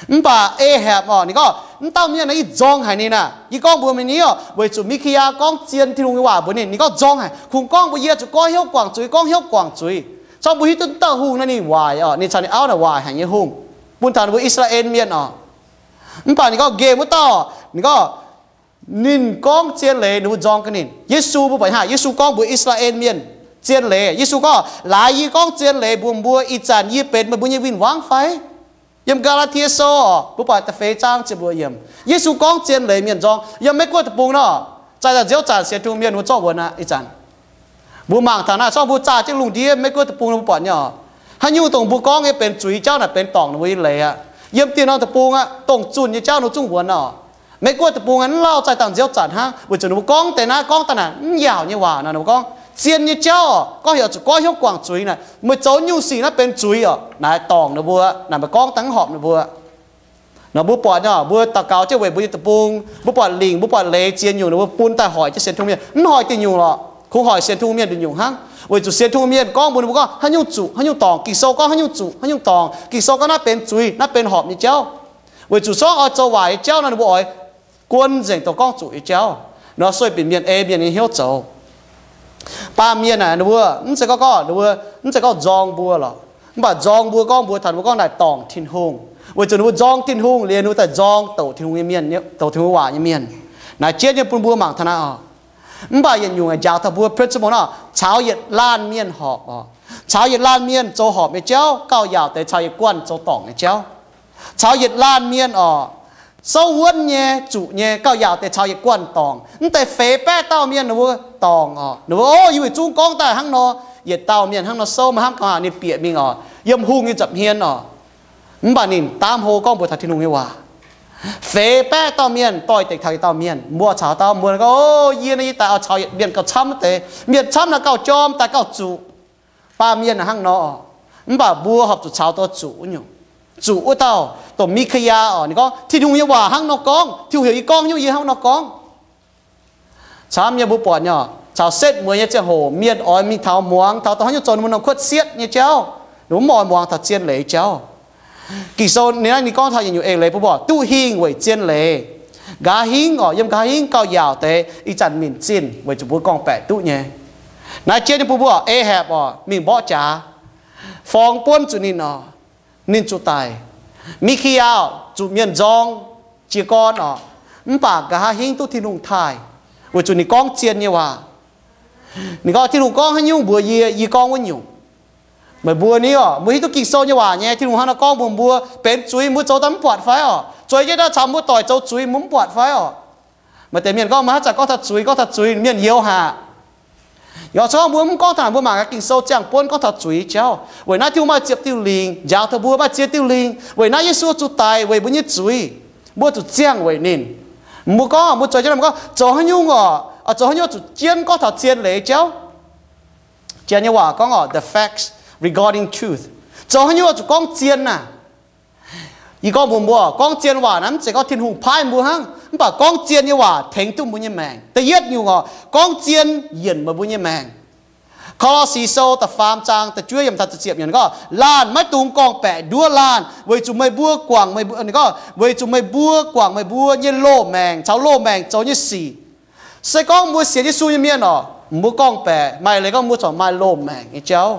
Mv baac Ahapc oc, ninh gorngv, Mv dauh mienh naaiv yie nzorng haic ninh aac. Yie gorngv mbuox meih ni oc, weic zuqc Mikiyaa gorngv zien Tin-Hungh nyei waac mbuox ninh, ninh gorngv nzorng haic, kungx gorngv mbuox yie zuqc goiv hnyouv guangc zuiz, goiv hnyouv guangc zuiz. Zorqv mbuo hiuv duqv dauh hungh naaiv ninh waaic oc, ninh caux ninh auv naaic waaic haic nyei hungh, bun taux ninh mbuo I^saa^laa^en Mienh oc. Mv baac ninh gorngv nqemh wuov dauh, ninh gorngv, ninh gorngv zien leiz ninh mbuo nzorng ga'ninh. Yesu mbuo buatc haav, Yesu gorngv mbuox I^saa^laa^en Mienh zien leiz. Yesu gorngv, Laaix yie gorngv zien leiz mbuox mbuo, ih zanc yie benx meih mbuo nyei win-wangv fai? Yiem Gaa^laa^tie Sou oc, mbuo buatc da'feix zaang ziepc luoqc yiemc. Yesu gorngv zien leiz mienh nzorng. Yiem Meiv Guoqv deic-bung nor, zaaih dauh nziouv zanc sienx Tin-Hungh mienh mbuo zorqv wuonx aqv. Ih zanc mbuo mangc taux naaiv, zorqv mbuo zaah jienv lungh ndiev Meiv Guoqv deic-bung mbuo buatc nyei oc. Haaix nyungc dongh mbuo gorngv nyei benx zuiz jauv naaic benx dorngc ninh mbuo nyei leiz aqv. Yiem dieh norm deic-bung aqv, dongh zunh nyei jauv ninh mbuo zungv wuonx oc. Meiv Guoqv deic-bung aqv, mv lauh zaaih dangh nziouv zanc hnangv, weic zuqc ninh mbuo gorngv deix naaiv gorngv daaih naaic mv yaauc nyei waac nor, ninh mbuo gorngv, Zien nyei jauv oc, gorngv heuc zuqc goiv hnyouv guangc zuiz naaic, meih zoux nyungc sic naaiv benx zuiz oc. Naaic dorngc ninh mbuo, naaic meih gorngv daaih mv horpc ninh mbuo. Nor mbuo buatc nor, mbuo daux gaux jienv weic mbuo nyei deic-bung, mbuo buatc lingc, mbuo buatc leiz ziex nyungc, ninh mbuo bun daaih hoic jienv sienx Tin-Hungh mienh. Mv hoic diuh nyungc lorqc, kungx hoic sienx Tin-Hungh mienh nduqc nyungc hnangv. Weic zuqc sienx Tin-Hungh mienh gorngv mbuox ninh mbuo gorngv haaix nyungc zuqc, haaix nyungc dorngc. Ging-Sou gorngv haaix nyungc zuqc, haaix nyungc dorngc. Ging-Sou gorngv naaiv benx zuiz, naaiv benx horpc nyei jauv. Weic zuqc sorngv oix zoux waaic nyei jauv nor, ninh mbuo oix guon nzengc dongh gorngv zuqc nyei jauv nor, sueih binc mienh ei mienh nyei hnyouv zoux. Baamh mienh aah, ninh mbuo mv zeiz gorngv, gorngv ninh mbuo mv zeiz gorngv nzorng mbuo lorqc, mv baac nzorng mbuo gorngv mbuox taux ninh mbuo gorngv naaic dorngc Tin-Hungh. Weic zuqc ninh mbuo nzorng Tin-Hungh liuz, ninh mbuo daaih nzorng douc Tin-Hungh nyei mienh, douc Tin-Hungh waac nyei mienh. Naaiv jienv nyei bun mbuo mangc taux naaiv oc. Mv baac yietc nyungc njaaux taux mbuo principle nor, caux yietc laanh mienh horpc oc. Caux yietc laanh mienh zoux horpc nyei jauv, gauh yaauc deix caux yietc guanh zoux dorngc nyei jauv. Caux yietc laanh mienh oc, souv wuonv nyei, zuqc nyei, gauh yaauc deix caux yietc guanh dorngc. Mv deix feix baeqv dauh mienh ninh mbuo dorngc oc. Ninh mbuo, Ov, yie weic zungv gorngv daaih hnangv nor. Yietc dauh mienh hnangv nor souv, maiv hnamv gaax, ninh bieqc mingh oc, yiem hungh nyei nza'hmien oc. Mv baac ninh daamv hlo gorngv mbuox taux Tin-Hungh nyei waac. Feix baeqv dauh mienh doix-dekc taux yietc dauh mienh, mbuo caux dauh mbuo gorngv, Ov, yie naaiv yie daaih oix caux yietc mienh gauh camv deix. Mienh camv naaic gauh jorm daaih gauh zuqc. Baamh mienh hnangv nor. Mv baac mbuo horpc zuqc caux dongh zuqc wuov nyungc. Zuqc wuov dauh, dongh Mikiyaa oc, ninh gorngv, Tin-Hungh nyei waac hnangv nor gorngv. Tin-Hungh heuc yie gorngv nyungc, yie hnangv nor gorngv. Camv nyei mbuo buatc nyei, caux setv mueiz nyei ziangh hoc mienh oix mingh taux muangx taux dongh haaix nyungc zoux ninh mbuo norm kuotv sietv nyei jauv, ninh mbuo mv oix muangx taux zien leiz jauv. Ging-Sou ninh naaiv ninh gorngv taux yietc nyungc eix leiz bun mbuo, duqv hingh weic zien leiz. Nqa'haav hingv oc, yiem nqa'haav hingv gauh yaauc deix ih zanc minc zinh weic zuqc mbuo gorngv-baeqc duqv nyei. Naaiv jienv nyei bun mbuo, Ahapc oc, mingh mborqv jaax, forng buonv zuqc ninh oc, ninh zuqc daic. Mikiyaa zuqc mienh nzorng, jiez gorn oc, mv baac nqa'haav hingv duqv Tin-Hungh taaih, weic zuqc ninh gorngv zien nyei waac. Ninh gorngv, Tin-Hungh gorngv haaix nyungc mbuox yie, yie gorngv wuov nyungc. Meih mbuo ni oc, mbuo hiuv duqv Ging-Sou nyei waac nyei, Tin-Hungh hnangv nor gorngv mbuox mbuo, benx zuiz mbuo zoux daaih mv buatc fai oc? Zueiz jienv daaih caux mbuo doic zoux zuiz, mbuo mv buatc fai oc? Maaih deix mienh gorngv, Meih haaix zanc gorngv taux zuiz, gorngv taux zuiz, mienh youz haic. Yaac se gorngv mbuo mv gorngv taux naaic, mbuo mangc gaax Ging-Sou ziangh buonv gorngv taux zuiz jauv. Weic naaiv Tin-Hungh maaih ziepc diuh lingc njaaux taux mbuo, maaih ziex diuh lingc. Weic naaiv Yesu zuqc daic weic mbuo nyei zuiz. Mbuo zuqc ziangh weic ninh. Mbuo gorngv, mbuo zueiz jienv gorngv, zoux haaix nyungc oc, zoux haaix nyungc zuqc jienv gorngv taux zien leiz jauv. Janx nyei waac gorngv oc, the facts regarding truth. Zoux haaix nyungc zuqc gorngv zien naaic? Yie gorngv mbuox mbuo, gorngv zien waac naaiv mv zeiz gorngv Tin-Hungh paaiv mbuo hnangv. Mv baac gorngv zien nyei waac tengx duqv mbuo nyei maengc. Da'yietv nyungc oc, gorngv zien yienc meih mbuo nyei maengc. Ko^lo^si Sou da'faam zaang da'juov yiemc taux da'ziepc yiemc gorngv, laanh maiv dungx gorngv-baeqc nduov laanh, weic zuqc meih mbuo guangc meih mbuo, gorngv, weic zuqc meih mbuo guangc meih mbuo nyei loz-maengc caux loz-maengc zoux nyei sic. Se gorngv mbuo sienx Yesu nyei mienh oc, mbuo gorngv-baeqc maaih leiz gorngv mbuo corc maaih loz-maengc nyei jauv,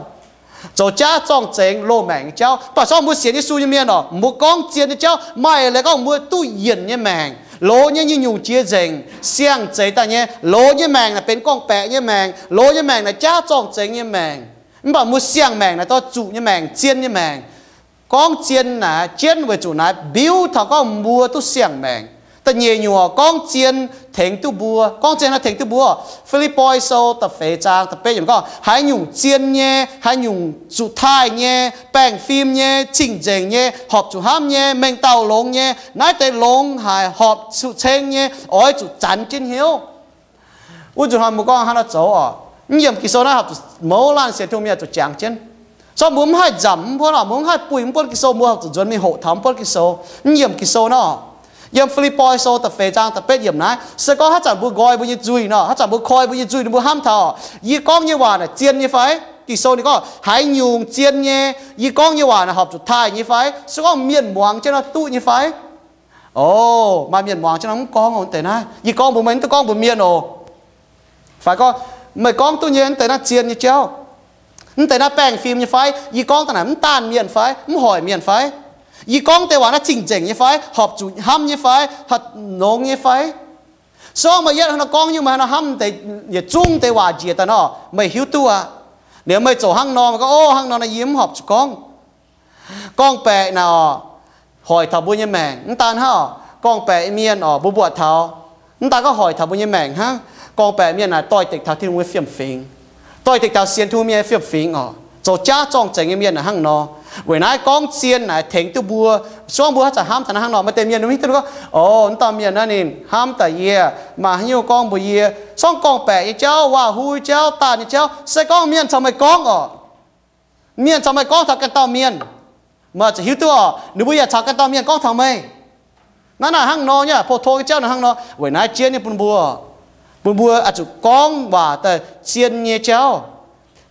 zoux jaav zorng-zengx loz-maengc nyei jauv. Mv baac se gorngv mbuo sienx Yesu nyei mienh oc, mbuo gorngv zien nyei jauv maaih leiz gorngv mbuo duqv yienc nyei maengc, loz nyei nyungc-nyungc jiex nzengc, siang-zeix daaih nyei. Loz nyei maengc naaic benx gorngv-baeqc nyei maengc, loz nyei maengc naaic jaav zorng-zengx nyei maengc. Mv baac mbuo siang-maengc naaic dorh zuqc nyei maengc, zien nyei maengc. Gorngv zien naaic jienv weic zuqc naaiv mbiuv taux gorngv mbuo duqv siang-maengc. Da'nyeic nyungc, gorngv zien tengx duqv mbuo. Gorngv zien naaiv tengx duqv mbuo. Fi^lipv^poi Sou da'feix zaang da'betv yiemc gorngv, haaix nyungc zien nyei, haaix nyungc zuqc taaih nyei, baengh fim nyei, cing-nzengc nyei, horpc zuqc hnamv nyei, mengh dauh longx nyei, naaiv deix longx haic, horpc zuqc ceng nyei, oix zuqc zanx jienv hnyouv. Wuov nzunc hnoi mbuo gorngv hnangv naaiv zoux oc. Mv yiemc Ging-Sou naaiv horpc zuqc mouz laanh sienx Tin-Hungh mienh zuqc jangx jienv. Se gorngv mbuo mv haih nzamc mv buonv oc, mbuo mv haih buih mv buonv Ging-Sou, mbuo horpc zuqc nzuonx mingh hoqc taux mv buonv Ging-Sou. Mv yiemc Ging-Sou nor, yiem Fi^lipv^poi Sou da'feix zaang da'betv yiemc naaiv, se gorngv haaix zanc mbuo nqoi mbuo nyei nzuih nor, haaix zanc mbuo koi mbuo nyei nzuih nor, mbuo hnamv taux, yie gorngv nyei waac naaic zien nyei fai? Ging-Sou ninh gorngv, haaix nyungc zien nyei, yie gorngv nyei waac naaic horpc zuqc taaih nyei fai? Se gorngv mienh muangx jienv nor duqv nyei fai? O, maaih mienh muangx jienv nor mv gorngv wuov deix naaiv, yie gorngv mbuox meih, mv duqv gorngv mbuox mienh oc. Fai gorngv, meih gorngv duqv nyei, mv deix naaiv zien nyei jauv. Mv deix naaiv baengh fim nyei fai? Yie gorngv daaih naaic mv daanh mienh fai? Mv hoic mienh fai? Yie gorngv deix waac naaiv cing-nzengc nyei fai? Horpc zuqc hnamv nyei fai? Horpc longx nyei fai? Se gorngv meih yietv hnangv nor gorngv nyungc, meih hnangv nor hnamv deix, yietc zungv deix waac njiec daaih nor, meih hiuv duqv aqv. Liuz meih zoux hnangv nor, meih gorngv, o, hnangv nor naaic yie mv horpc zuqc gorngv. Gorngv-baeqc naaic oc, hoic taux mbuo nyei maengc. Mv daan hnangv oc, gorngv-baeqc mienh oc, mbuo mbuoqc taux, mv daan gorngv hoic taux mbuo nyei maengc hnangv. Gorngv-baeqc mienh naaic doix-dekc taux Tin-Hungh nyei fiem-fingx, doix-dekc taux sienx Tin-Hungh mienh nyei fiem-fingx oc, zoux jaav zorng-zengx nyei mienh naaic hnangv nor. Weic naaiv gorngv zien naaic tengx duqv mbuo. Se gorngv mbuo haaix zanc hnamv taux naaiv hnangv nor, maaih deix mienh mv hiuv duqv gorngv, o, mv dauh mienh naaiv ninh hnamv daaih yie, maaih haaix nyungc gorngv mbuox yie, se gorngv gorngv-baeqc nyei jauv, waac-huv jauv, daanh nyei jauv, se gorngv mienh caux meih gorngv oc, mienh caux meih gorngv taux ganh dauh mienh, meih zuqc hiuv duqv oc, ninh mbuo yaac caux ganh dauh mienh gorngv taux meih. Naaiv naaic hnangv nor nyei, pou tong nyei jauv naaic hnangv nor. Weic naaiv jienv nyei bun mbuo, bun mbuo oix zuqc gorngv waac daaih zien nyei jauv.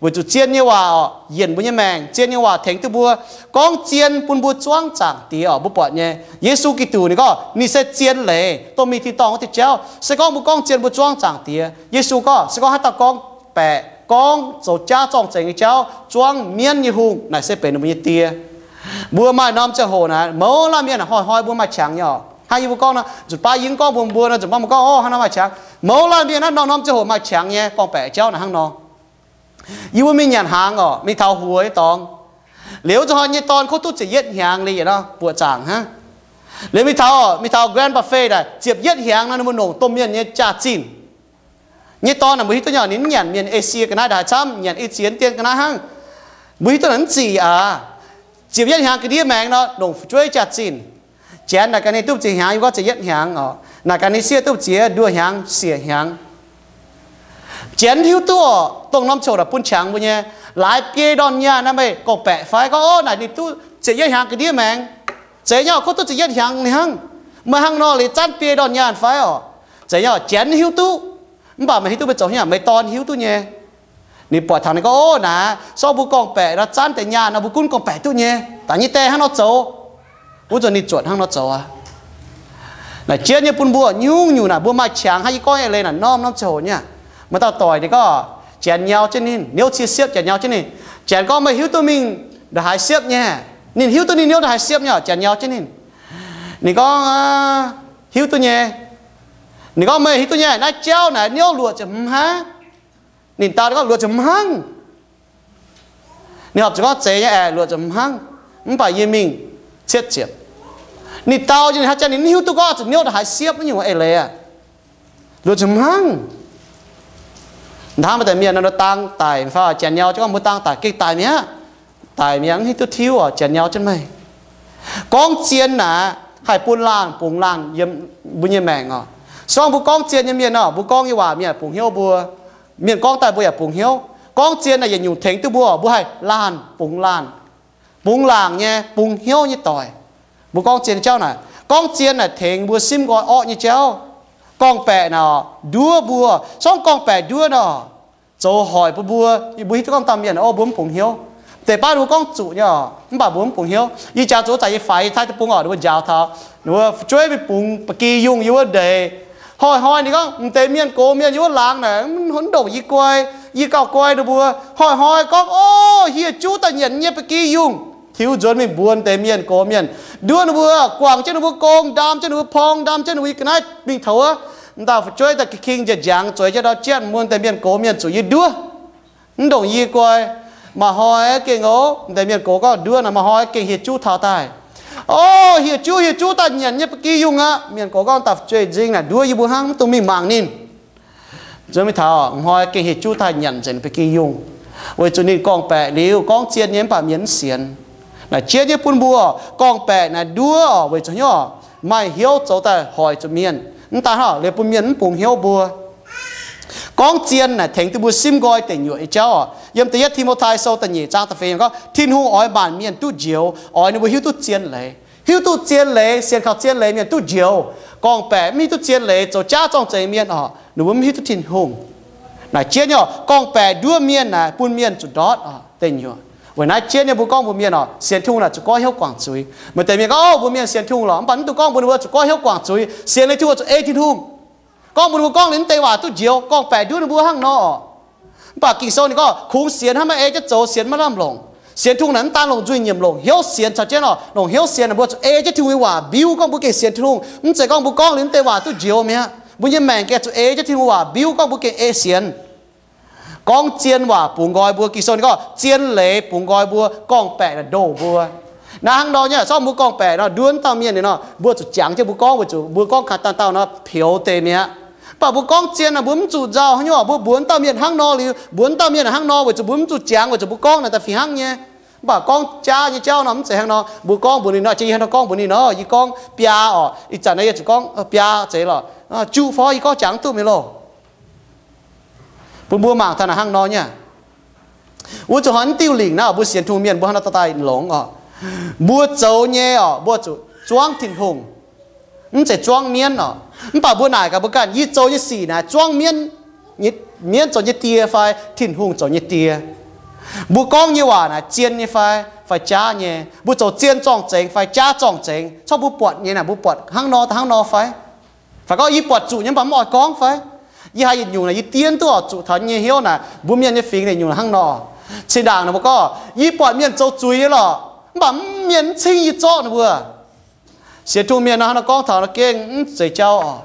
Weic zuqc zien nyei waac oc, yienc mbuo nyei maengc. Zien nyei waac tengx duqv mbuo. Gorngv zien bun mbuo zuangv Zaangc Diex oc. Mbuo buatc nyei, Yesu Giduc ninh gorngv ninh se zien leiz, dongh mingh tin-dorngh wuov diuh jauv. Se gorngv mbuo gorngv zien mbuo zuangv Zaangc Diex. Yesu gorngv, se gorngv haaix dauh gorngv-baeqc, gorngv zoux jaav zorng-zengx nyei jauv zuangv mienv nyei hungh, naaic se benx ninh mbuo nyei die. Mbuo maaih norm ziangh hoc naaic, mouz laanh mienh hnoi-hnoi mbuo maaih qangx nyei oc. Hnangv yie mbuo gorngv nor, nzunc baav yie gorngv mbuox mbuo nor, nzunc baav mbuo gorngv, o, hnangv nor maaih qangx. Mouz laanh mienh naaiv norm-norm ziangh hoc maaih qangx nyei gorngv-baeqc jauv naaic hnangv nor. Yie mbuo mingh nyanc hnaangx oc, mingh taux huox nyei dorngx. Liuz zuqc hnoi nyei dorn kov duqv ziepc yietv hnyangx liuz yietc nor buoqc zaangc hnangv. Liuz mingh taux, mingh taux Grand Buffet daaih, ziepc yietv hnyangx nor ninh mbuo longc domh mienh nyei jaax-zinh. Nyei dorn naaic mbuo hiuv duqv nyei, ninh mv nyanc mienh Asia ga'naaiv, ndaaih haaix camv nyanc i ziex dien ga'naaiv hnangv. Mbuo hiuv duqv naaic mv zic aqv. Ziepc yietv hnyangx ga'ndiev maengx nor longc fu'jueiv jaax-zinh. Janx naaic gaax ninh duqv ziepc hnyangx, yie gorngv ziepc yietv hnyangx oc. Naaic gaax ninh sieqv duqv ziex nduoh hnyangx siec hnyangx. Janx hiuv duqv oc, dongh norm ziouc naaic bun qangx mbuo nyei. Laaix biei ndorn nyaanh naaiv meih gorngv-baeqc fai gorngv, o, naaic ninh duqv ziepc yietv hnyangx ga'ndiev maengx. Zeiz nyei oc, kov duqv ziepc yietv hnyangx ninh hnangv. Meih hnangv nor liuz zanv biei ndorn nyaanh fai oc? Zeiz nyei oc, Janx hiuv duqv. Mv baac meih hiuv duqv meih zoux hnyangx, meih dorn hiuv duqv nyei. Ninh buatc taux ninh gorngv, o, naaic, se gorngv mbuo gorngv-baeqc nor, zanv deix nyaanh nor, mbuo gunv gorngv-baeqc duqv nyei. Daaih nyei die hnangv nor zoux. Wuov zanc ninh zuotc hnangv nor zoux aqv. Naaic jienv nyei bun mbuo nyungc-nyungc naaic, mbuo maaih qangx hnangv yie gorngv nyei leiz naaic, norm-norm ziangh hoc nyei. Maaih dauh doic ninh gorngv Janx nyau jienv ninh, niouv cie siepv Janx nyau jienv ninh. Janx gorngv, meih hiuv duqv mingh ndongc haaix siepv nyei? Ninh hiuv duqv ninh niouv ndongc haaix siepv nyei, Janx nyau jienv ninh. Ninh gorngv, hiuv duqv nyei. Ninh gorngv, meih hiuv duqv nyei, naaiv jauv naaic niouv luoqc ziepc hmz hnangv. Ninh dau ninh gorngv, luoqc ziepc hmz hnangv. Ninh horpc zuqc gorngv, zeiz nyei aeqv, luoqc ziepc hmz hnangv. Mv baac yie mingh cietv ziepc. Ninh dau nyei, ninh haaix jangx ninh mv hiuv duqv gorngv zuqc niouv ndongc haaix siepv nyungc eix leiz aqv. Luoqc ziepc hmz hnangv. Hnamv maaih deix mienh nor dangh daic fai, Janx nyau jienv gorngv mbuo dangh daic, gengh daic mi'aqv. Daic mi'aqv, mv hiuv duqv tiuv oc, Janx nyau jienv meih. Gorngv zien naaic haih bun laanh bungx laanh yiem mbuo nyei maengc oc. Se gorngv mbuo gorngv zien nyei mienh nor, mbuo gorngv nyei waac mienh yaac bungx hnyouv mbuo. Mienh gorngv daaih mbuo yaac bungx hnyouv. Gorngv zien naaic yietc nyungc tengx duqv mbuo, mbuo haih laanh bungx laanh, bungx laangc nyei, bungx hnyouv nyei doic. Mbuo gorngv zien jauv naaic, Gorngv zien naaic tengx mbuo simv nqoi orqv nyei jauv. Gorngv-baeqc naaic nduov mbuo, sorng gorngv-baeqc nduov nor, zoux hoic bun mbuo, mbuo hiuv duqv gorngv dauh mienh, o, mbuo mv bungx hnyouv. Deix baav ninh mbuo gorngv zuqc nyei oc, mv baac mbuo mv bungx hnyouv. Yie jangx zuqc zaic yie faix yie taaih deic-bung oc, ninh mbuo njaaux taux, ninh mbuo fu'jueiv mingh bungx ba'gi yungh yie wuov ndeic. Hnoi-hnoi ninh gorngv, m'deix mienh gox mienh yie wuov laangz naaic, mv ndongc yie guai, yie gauh guai ninh mbuo. Hnoi-hnoi gorngv, o, hieh juv daaih nyanc nyei ba'gi yungh. Tiux nzuonx mingh mbuox m'deix mienh gox mienh, nduov ninh mbuo, guangc jienv ninh mbuo gong, ndaam jienv ninh mbuo porng, ndaam jienv ninh mbuo yie ga'naaiv mingh taux wuov. M'daaih fu'jueiv daaih ga'king njiec njangx zueiz jienv ndau jienv, mbuox m'deix mienh gox mienh zuqc yie nduov. Mv ndongc yie guai, maaih hnoi gengh, o, m'deix mienh gox gorngv nduov naaic, maaih hnoi gengh hieh juv taux daaih. O, hieh juv, hieh juv daaih nyanc nyei ba'gi yungh aqv. Mienh gox gorngv, daaih fu'jueiv nzing naaic nduov yie mbuo hnangv, mv dungx mingh mangc ninh. Zueiz mingh taux hnoi gengh hieh juv daaih nyanc nzengc ba'gi yungh, weic zuqc ninh gorngv-baeqc liuz gorngv zien nyei mv baac mienh mv sienx. Naaic jienv nyei bun mbuo gorngv-baeqc naaic nduov oc, weic zuqc hnyouv maaih hnyouv zoux daaih hoic zuqc mienh. Mv daan hnangv, liuz bun mienh mv bungx hnyouv mbuo. Gorngv zien naaic tengx duqv mbuo simv nqoi deic nyuoqc nyei jauv oc. Yiem da'yietv Ti^mo^tai Sou da'nyeic zaang da'feix gorngv, Tin-Hungh oix maanc mienh duqv njoux, oix ninh mbuo hiuv duqv zien leiz. Hiuv duqv zien leiz, sienx kaux zien leiz mienh duqv njoux. Gorngv-baeqc mv hiuv duqv zien leiz, zoux jaav zorng-zengx mienh oc, ninh mbuo mv hiuv duqv Tin-Hungh. Naaic jienv nyei oc, gorngv-baeqc nduov mienh naaic bun mienh zuqc ndortv oc, deic nyuoqc. Weic naaiv jienv nyei mbuo gorngv mbuox mienh oc, sienx Tin-Hungh naaic zuqc goiv hnyouv guangc zuiz. Maaih deix mienh gorngv, o, mbuo mienh sienx Tin-Hungh lorqc, mv baac mv dungx gorngv mbuox ninh mbuo zuqc goiv hnyouv guangc zuiz, sienx liuz Tin-Hungh zuqc ei Tin-Hungh. Gorngv mbuox ninh mbuo gorngv liuz mv deix waac duqv njoux, gorngv-baeqc nduov ninh mbuo hnangv nor oc. Mv baac Ging-Sou ninh gorngv, kungx sienx hnangv maiv ei jienv zoux, sienx maiv lamh longc. Sienx Tin-Hungh naaic mv daan longc nzuih nyiemc longc hnyouv sienx caux jienv oc, longc hnyouv sienx naaic mbuo zuqc ei jienv Tin-Hungh nyei waac mbiuv gorngv mbuo gengh sienx Tin-Hungh. Mv zeiz gorngv mbuo gorngv liuz mv deix waac duqv njoux mi'aqv. Mbuo nyei maengc gengh zuqc ei jienv Tin-Hungh waac mbiuv gorngv mbuo gengh ei sienx. Gorngv zien waac bungx nqoi mbuo. Ging-Sou ninh gorngv zien leiz bungx nqoi mbuo, gorngv-baeqc naaic ndoh mbuo. Naaiv hnangv nor nyei, sorng mbuo gorngv-baeqc nor nduov dauh mienh ninh nor, mbuo zuqc jangx jienv mbuo gorngv, weic zuqc mbuo gorngv kaaix dauh dauh nor peux deix mi'aqv. Mv baac mbuo gorngv zien naaic mbuo mv zuqc nzauh haaix nyungc, mbuo mbuox dauh mienh hnangv nor liuz, mbuox dauh mienh hnangv nor, weic zuqc mbuo mv zuqc jangx, weic zuqc mbuo gorngv naaic daaih fih hnangv nyei. Mv baac gorngv jaav nyei jauv nor mv zeiz hnangv nor. Mbuo gorngv mbuox ninh nor, jiex yie hnangv nor gorngv mbuox ninh nor, yie gorngv biaa oc, ih zanc naaiv yie zuqc gorngv biaa zeiz lorqc, juqv fai yie gorngv jangx duqv mingh loh. Bun mbuo mangc taux naaic hnangv nor nyei. Wuov zuqc hnoi mv diuh lingc naaiv oc, mbuo sienx Tin-Hungh mienh mbuo hnangv nor dorh daaih longx oc. Mbuo zoux nyei oc, mbuo zuqc zuangv Tin-Hungh, mv zeiz zuangv mienv oc. Mv baac mbuo naaic gaax mbuo ganh, yie zoux nyei sic naaic zuangv mienv, mienv zoux nyei die fai Tin-Hungh zoux nyei die? Mbuo gorngv nyei waac naaic zien nyei fai, fai jaav nyei? Mbuo zoux zien zorng-zengx fai jaav zorng-zengx? Corc mbuo buatc nyei naaic mbuo buatc hnangv nor daaih hnangv nor fai? Fai gorngv yie buatc zuqc nyei mv baac mv oix gorngv fai? Yie haiz yietc nyungc naaic yie diev duqv oix zuqc taux nyei hnyouv naaic, mbuo mienh nyei fingx yietc nyungc hnangv nor. Cin-ndaangc ninh mbuo gorngv, yie buatc mienh zoux zuiz nyei lorqc, mv baac mv, mienh mv cingv yie zorqv ninh mbuo. Sienx Tin-Hungh mienh nor hnangv nor gorngv taux nor gengh mv zeiz jauv oc.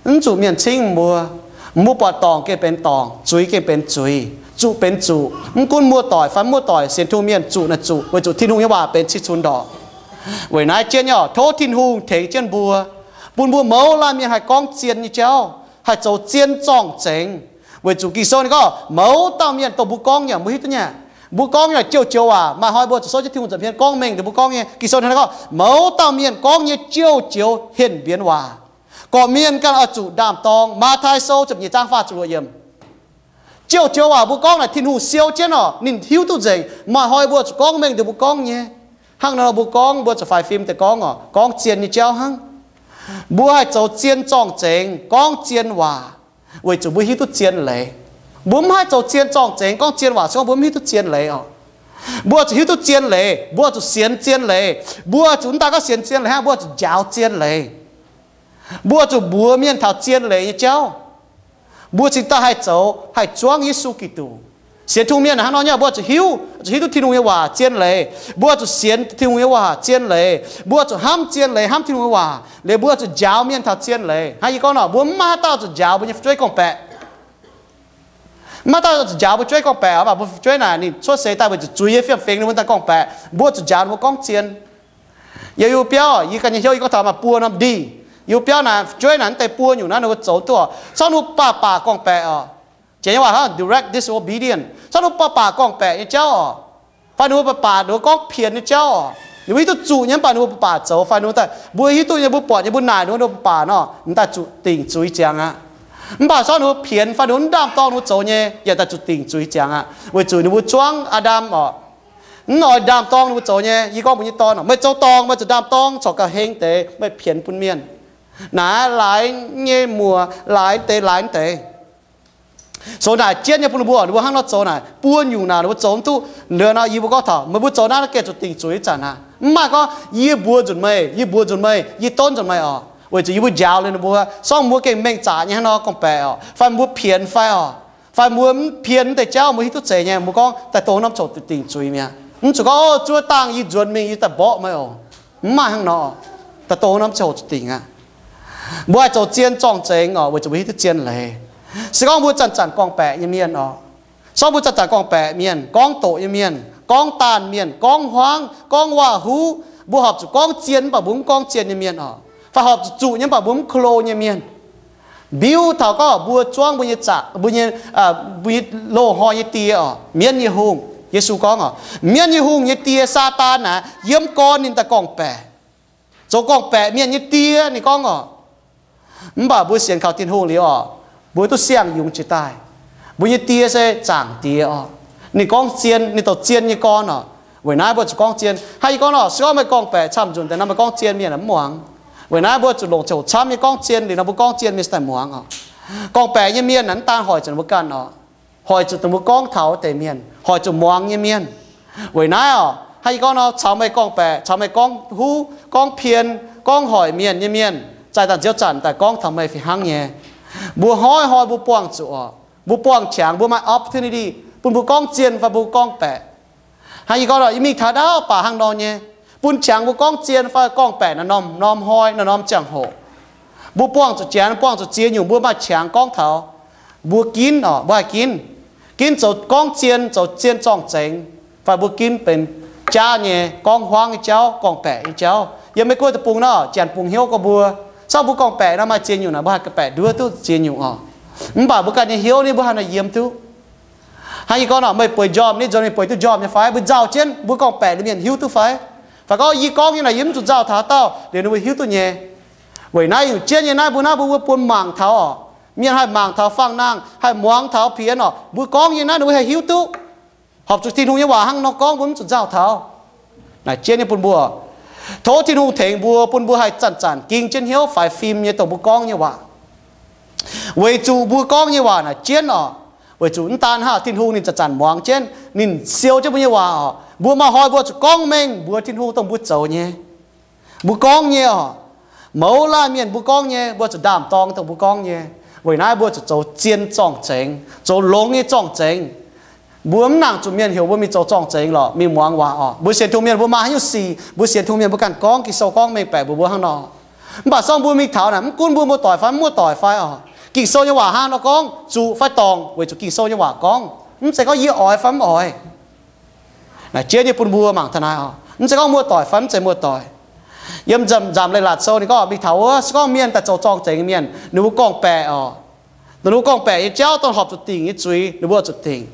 Mv zuqc mienh cingv mbuo. Mbuo buatc dorngc gengh benx dorngc, zuiz gengh benx zuiz, zuqc benx zuqc. Mv gunv muoz-doic fai mv muoz-doic, sienx Tin-Hungh mienh zuqc naaic zuqc, weic zuqc Tin-Hungh nyei waac benx cih cunx ndorqc. Weic naaiv jienv nyei oc, tov Tin-Hungh tengx jienv mbuo, bun mbuo mouz laanh mienh haih gorngv zien nyei jauv, haih zoux zien zorng-zengx. Weic zuqc Ging-Sou ninh gorngv, mouz dauh mienh dongh mbuo gorngv nyei, mbuo hiuv duqv nyei. Mbuo gorngv nyei joux-joux waac, maaih hui mbuo zuqc souv jienv Tin-Hungh nza'hmien gorngv mengh ninh mbuo gorngv nyei. Ging-Sou ninh gorngv, mouz dauh mienh gorngv nyei joux-joux henh mbienx waac, gorqv-mienh ganh oix zuqc ndaam-dorng. Matv^taai Sou ziepc nyeic zaang faah ziepc luoqc yiemc. Joux-joux waac mbuo gorngv naaic Tin-Hungh siou jienv oc, ninh hiuv duqv nzengc. Maaih hui mbuo zuqc gorngv mengh deix mbuo gorngv nyei. Hnangv nor mbuo gorngv, mbuo zuqc faix fim deix gorngv oc, gorngv zien nyei jauv hnangv. Mbuo haih zoux zien zorng-zengx, gorngv zien waac, weic zuqc mbuo hiuv duqv zien leiz. Mbuo mv haih zoux zien zorng-zengx, gorngv zien waac se gorngv mbuo mv hiuv duqv zien leiz oc. Mbuo zuqc hiuv duqv zien leiz, mbuo zuqc sienx zien leiz. Mbuo zuqc mv daaih gorngv sienx zien leiz hnangv, mbuo zuqc njaaux zien leiz. Mbuo zuqc mbuox mienh taux zien leiz nyei jauv. Mbuo cingx daaih haih zoux, haih zuangv Yesu Giduc. Sienx Tin-Hungh mienh hnangv nor nyei, mbuo zuqc hiuv, zuqc hiuv duqv Tin-Hungh nyei waac zien leiz. Mbuo zuqc sienx Tin-Hungh nyei waac zien leiz. Mbuo zuqc hnamv zien leiz, hnamv Tin-Hungh nyei waac. Liuz mbuo zuqc njaaux mienh taux zien leiz. Hnangv yie gorngv nor, mbuo mv maaih haaix dauh zuqc njaaux mbuo nyei fu'jueiv gorngv-baeqc. Mv maaih dauh zuqc njaaux mbuo fu'jueiv gorngv-baeqc, mv baac mbuo fu'jueiv naaic ninh cuotv seix daaih weic zuqc zuiz yie fiem-fingx ninh mbuo daaih gorngv-baeqc, mbuo zuqc njaaux ninh mbuo gorngv zien. Yiem yie biauv, yie ganh nyei hnyouv yie gorngv taux maaih buo norm ndih. Yie biauv naaic fu'jueiv naaic mv deix buo nyungc naaiv ninh mbuo zoux duqv oc. Corc ninh mbuo baac baac gorngv-baeqc oc. Janx nyei waac hnangv direct disobedience. Corc ninh mbuo baac baac gorngv-baeqc nyei jauv oc. Fai ninh mbuo baac baac ninh mbuo gorngv pienx nyei jauv oc. Ninh mbuo hiuv duqv zuqc nyei mv baac ninh mbuo baac baac zoux, fai ninh mbuo daaih, mbuo hiuv duqv nyei, mbuo buatc nyei, mbuo naaic ninh mbuo, ninh mbuo baac baac nor, ninh daaih zuqc dingc zuiz ziangx aqv. Mv baac corc ninh mbuo pienx fai ninh mbuo mv ndaam-dorng ninh mbuo zoux nyei yaac daaih zuqc dingc zuiz ziangx aqv, weic zuqc ninh mbuo zuangv Aa^ndam oc. Mv oix ndaam-dorng ninh mbuo zoux nyei. Yie gorngv mbuox nyei dorn, meih zoux dorngc meih zuqc ndaam-dorng corc gauh heng deix, meih pienx bun mienh. Naaiv laaix nyei muoc, laaix deix, laaix deix. Zoux naaic jienv nyei bun ninh mbuo, ninh mbuo hnangv nor zoux naaic, buo nyungc naaic ninh mbuo zoux mv duqv. Liuz nor yie mbuo gorngv taux meih mbuo zoux naaiv, naaiv gengh zuqc dingc zuiz ih zanc aqv. Mv maaih gorngv yie mbuox nzunc meih, yie mbuox nzunc meih, yie donv nzunc meih oc, weic zuqc yie mbuo njaaux liuz ninh mbuo, sorng mbuo gengh mengh zaqc nyei hnangv nor gorngv-baeqc oc, fai mbuo pienx fai oc, fai mbuo mv pienx mv deix jauv, mbuo hiuv duqv zeiz nyei, mbuo gorngv daaih dongh norm coc dingc zuiz mi'aqv. Mv zuqc gorngv, o, zuov dangh yie nzuonx mingh yie daaih mborqv meih oc. Mv maaih hnangv nor. Daaih dongh norm coc zuqc dingc aqv. Mbuo haih zoux zien zorng-zengx oc, weic zuqc mbuo hiuv duqv zien leiz. Se gorngv mbuo zanc-zanc gorngv-baeqc nyei mienh oc, sorng mbuo zanc-zanc gorngv-baeqc mienh, gorngv doqc nyei mienh, gorngv daanh mienh, gorngv huaangv, gorngv waac-huv, mbuo horpc zuqc gorngv zien mv baac mbuo mv gorngv zien nyei mienh oc, fai horpc zuqc zuqc nyei mv baac mbuo mv ko lo nyei mienh. Mbiuv taux gorngv mbuo zuangv mbuo nyei zaqc, mbuo nyei, mbuo nyei loz-hnoi nyei die oc, mienv nyei hungh. Yesu gorngv oc, mienv nyei hungh nyei die, Saadaan naaic, yiem gorn ninh daaih gorngv-baeqc, zoux gorngv-baeqc mienh nyei die, ninh gorngv oc. Mv baac mbuo sienx kaux Tin-Hungh liuz oc, mbuo duqv siang-yungz jiex daaih. Mbuo nyei Die se Zaangc Diex oc. Ninh gorngv zien, ninh douc zien nyei gorn oc. Weic naaiv mbuo zuqc gorngv zien. Hnangv yie gorngv nor, se gorngv meih gorngv-baeqc camv nzunc deix nor, meih gorngv zien mienh mv muangx. Weic naaiv mbuo zuqc longc ziangh hoc camv nyei gorngv zien, liuz nor mbuo gorngv zien mienh se daaih muangx oc. Gorngv-baeqc nyei mienh naaic mv daan hoic zuqc ninh mbuo ganh oc, hoic zuqc dongh mbuo gorngv taux wuov deix mienh, hoic zuqc muangx nyei mienh. Weic naaiv oc, hnangv yie gorngv nor, caux meih gorngv-baeqc, caux meih gorngv huv, gorngv pien, gorngv hoic mienh nyei mienh, zaih daaih nziouv zanc daaih gorngv taux meih fih hnangv nyei. Mbuo hnoi-hnoi mbuo buangh zuqc oc, mbuo buangh qangx, mbuo maaih opportunity bun mbuo gorngv zien fai mbuo gorngv-baeqc. Hnangv yie gorngv nor, yie mingh taux ndaauv baac hnangv nor nyei, bun qangx mbuo gorngv zien fai gorngv-baeqc naaiv norm, norm hnoi, naaiv norm ziangh hoc. Mbuo buangh zuqc janx, buangh zuqc ziex nyungc, mbuo maaih qangx gorngv taux. Mbuo ginv oc, mbuo haih ginv. Ginv zoux gorngv zien, zoux zien zorng-zengx, fai mbuo ginv benx jaav nyei, gorngv huaangv nyei jauv, gorngv-baeqc nyei jauv. Yiem Meiv Guoqv deic-bung nor, janx bungx hnyouv gorngv mbuo, se gorngv mbuo gorngv-baeqc nor maaih ziex nyungc naaic, mbuo haih baeqc nduov duqv ziex nyungc oc. Mv baac mbuo ganh nyei hnyouv ni mbuo haih nor yiem duqv. Hnangv yie gorngv nor, meih bueix njormh ni nzuonx mingh bueix duqv njormh nyei fai? Mbuo nzauh jienv, mbuo gorngv-baeqc liuz mienh hiuv duqv fai? Fai gorngv yie gorngv nyei naaic yie mv zuqc nzauh taux haaix dauh, liuz ninh mbuo hiuv duqv nyei. Weic naaiv nyungc jienv nyei naaiv mbuo naaiv mbuo wuov bun mangc taux oc. Mienh haih mangc taux fangx nangh, haih muangx taux pienx oc. Mbuo gorngv nyei naaiv ninh mbuo haih hiuv duqv. Horpc zuqc Tin-Hungh nyei waac hnangv nor gorngv mbuo mv zuqc nzauh taux. Naaic jienv nyei bun mbuo, tov Tin-Hungh tengx mbuo, bun mbuo haih zanc-zanc ging jienv hnyouv faix fim nyei dongh mbuo gorngv nyei waac. Weic zuqc mbuo gorngv nyei waac naaic jienv oc, weic zuqc mv daan hnangv Tin-Hungh ninh zanc-zanc muangx jienv, ninh siou jienv mbuo nyei waac oc. Mbuo maaih hnoi mbuo zuqc gorngv mengh mbuox Tin-Hungh dongh mbuo zoux nyei. Mbuo gorngv nyei oc. Mouz laanh mienh mbuo gorngv nyei, mbuo zuqc ndaam-dorng dongh mbuo gorngv nyei. Weic naaiv mbuo zuqc zoux zien zorng-zengx, zoux longx nyei zorng-zengx. Mbuo mv nangc zuqc mienh heuc mbuo mingh zoux zorng-zengx lorqc, mingh muangx waac oc. Mbuo sienx Tin-Hungh mienh mbuo maaih haaix nyungc sic, mbuo sienx Tin-Hungh mienh mbuo ganh gorngv, Ging-Sou gorngv mengh baeqc mbuox mbuo hnangv nor. Mv baac se gorngv mbuo mingh taux naaic, mv gunv mbuo muoz-doic fai mv muoz-doic fai oc, Ging-Sou nyei waac hnangv nor gorngv, zuqc fai dorngc weic zuqc Ging-Sou nyei waac gorngv, mv zeiz gorngv yie oix fai mv oix. Naaic jienv nyei bun mbuo mangc taux naaiv oc, mv zeiz gorngv muoz-doic fai mv zeiz muoz-doic. Yiem Nzamc Leiz-Latc Sou ninh gorngv mingh taux wuov, se gorngv mienh daaih zoux zorng-zengx mienh, ninh mbuo gorngv-baeqc oc, ninh mbuo gorngv-baeqc nyei jauv dongh horpc zuqc dingc nyei zuiz ninh mbuo zuqc dingc.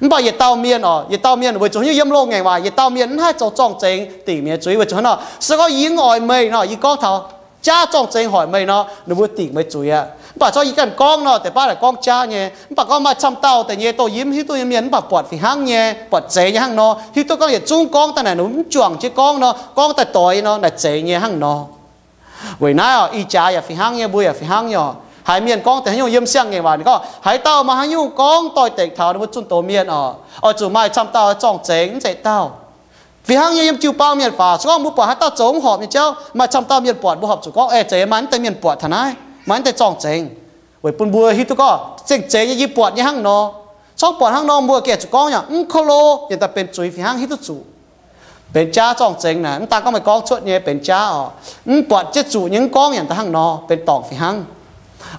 Mv baac yietc dauh mienh oc, yietc dauh mienh weic zuqc haaix nyungc yiem loz-ngaengc waac, yietc dauh mienh mv haih zoux zorng-zengx dingc mienh nyei zuiz weic zuqc hnangv nor, se gorngv yie mv oix meih nor, yie gorngv taux jaav zorng-zengx hoic meih nor, ninh mbuo dingc meih zuiz aqv. Mv baac se gorngv yie ganh gorngv nor, deix baav naaic gorngv jaav nyei. Mv baac gorngv maaih camv dauh deix nyei dongh yie mv hiuv duqv nyei mienh mv baac buatc fih hnangv nyei, buatc zeiz nyei hnangv nor, hiuv duqv gorngv yietc zungv gorngv daaih naaic ninh mv juangc jienv gorngv nor, gorngv daaih doix nyei nor, naaic zeiz nyei hnangv nor. Weic naaiv oc, ih jaax yaac fih hnangv nyei, mbuo yaac fih hnangv nyei oc. Haiz mienh gorngv deix haaix nyungc yiem siang-ngaengc waac ninh gorngv haaix dauh maaih haaix nyungc gorngv doix-dekc taux ninh mbuo zunh doz mienh oc, oix zuqc maaih camv dauh zorng-zengx, mv zeiz dauh. Fih hnangv nyei yiem jiu-baang mienh faaux, se gorngv mbuo buatc haaix dauh zoux mv horpc nyei jauv, maaih camv dauh mienh buatc, mbuo horpc zuqc gorngv, aeqv, zeiz maaih mv deix mienh buatc taux naaiv, maaih mv deix zorng-zengx. Weic bun mbuo hiuv duqv gorngv zengc zeiz nyei yie buatc nyei hnangv nor. Corc buatc hnangv nor mbuo gengh zuqc gorngv yaac mv ko lo, yaac daaih benx zuiz fih hnangv hiuv duqv zuqc. Benx jaav zorng-zengx naaic, mv daan gorngv meih gorngv cuotv nyei benx jaav oc. Mv buatc jienv zuqc nyei mv gorngv yaac daaih hnangv nor, benx dorngc fih hnangv.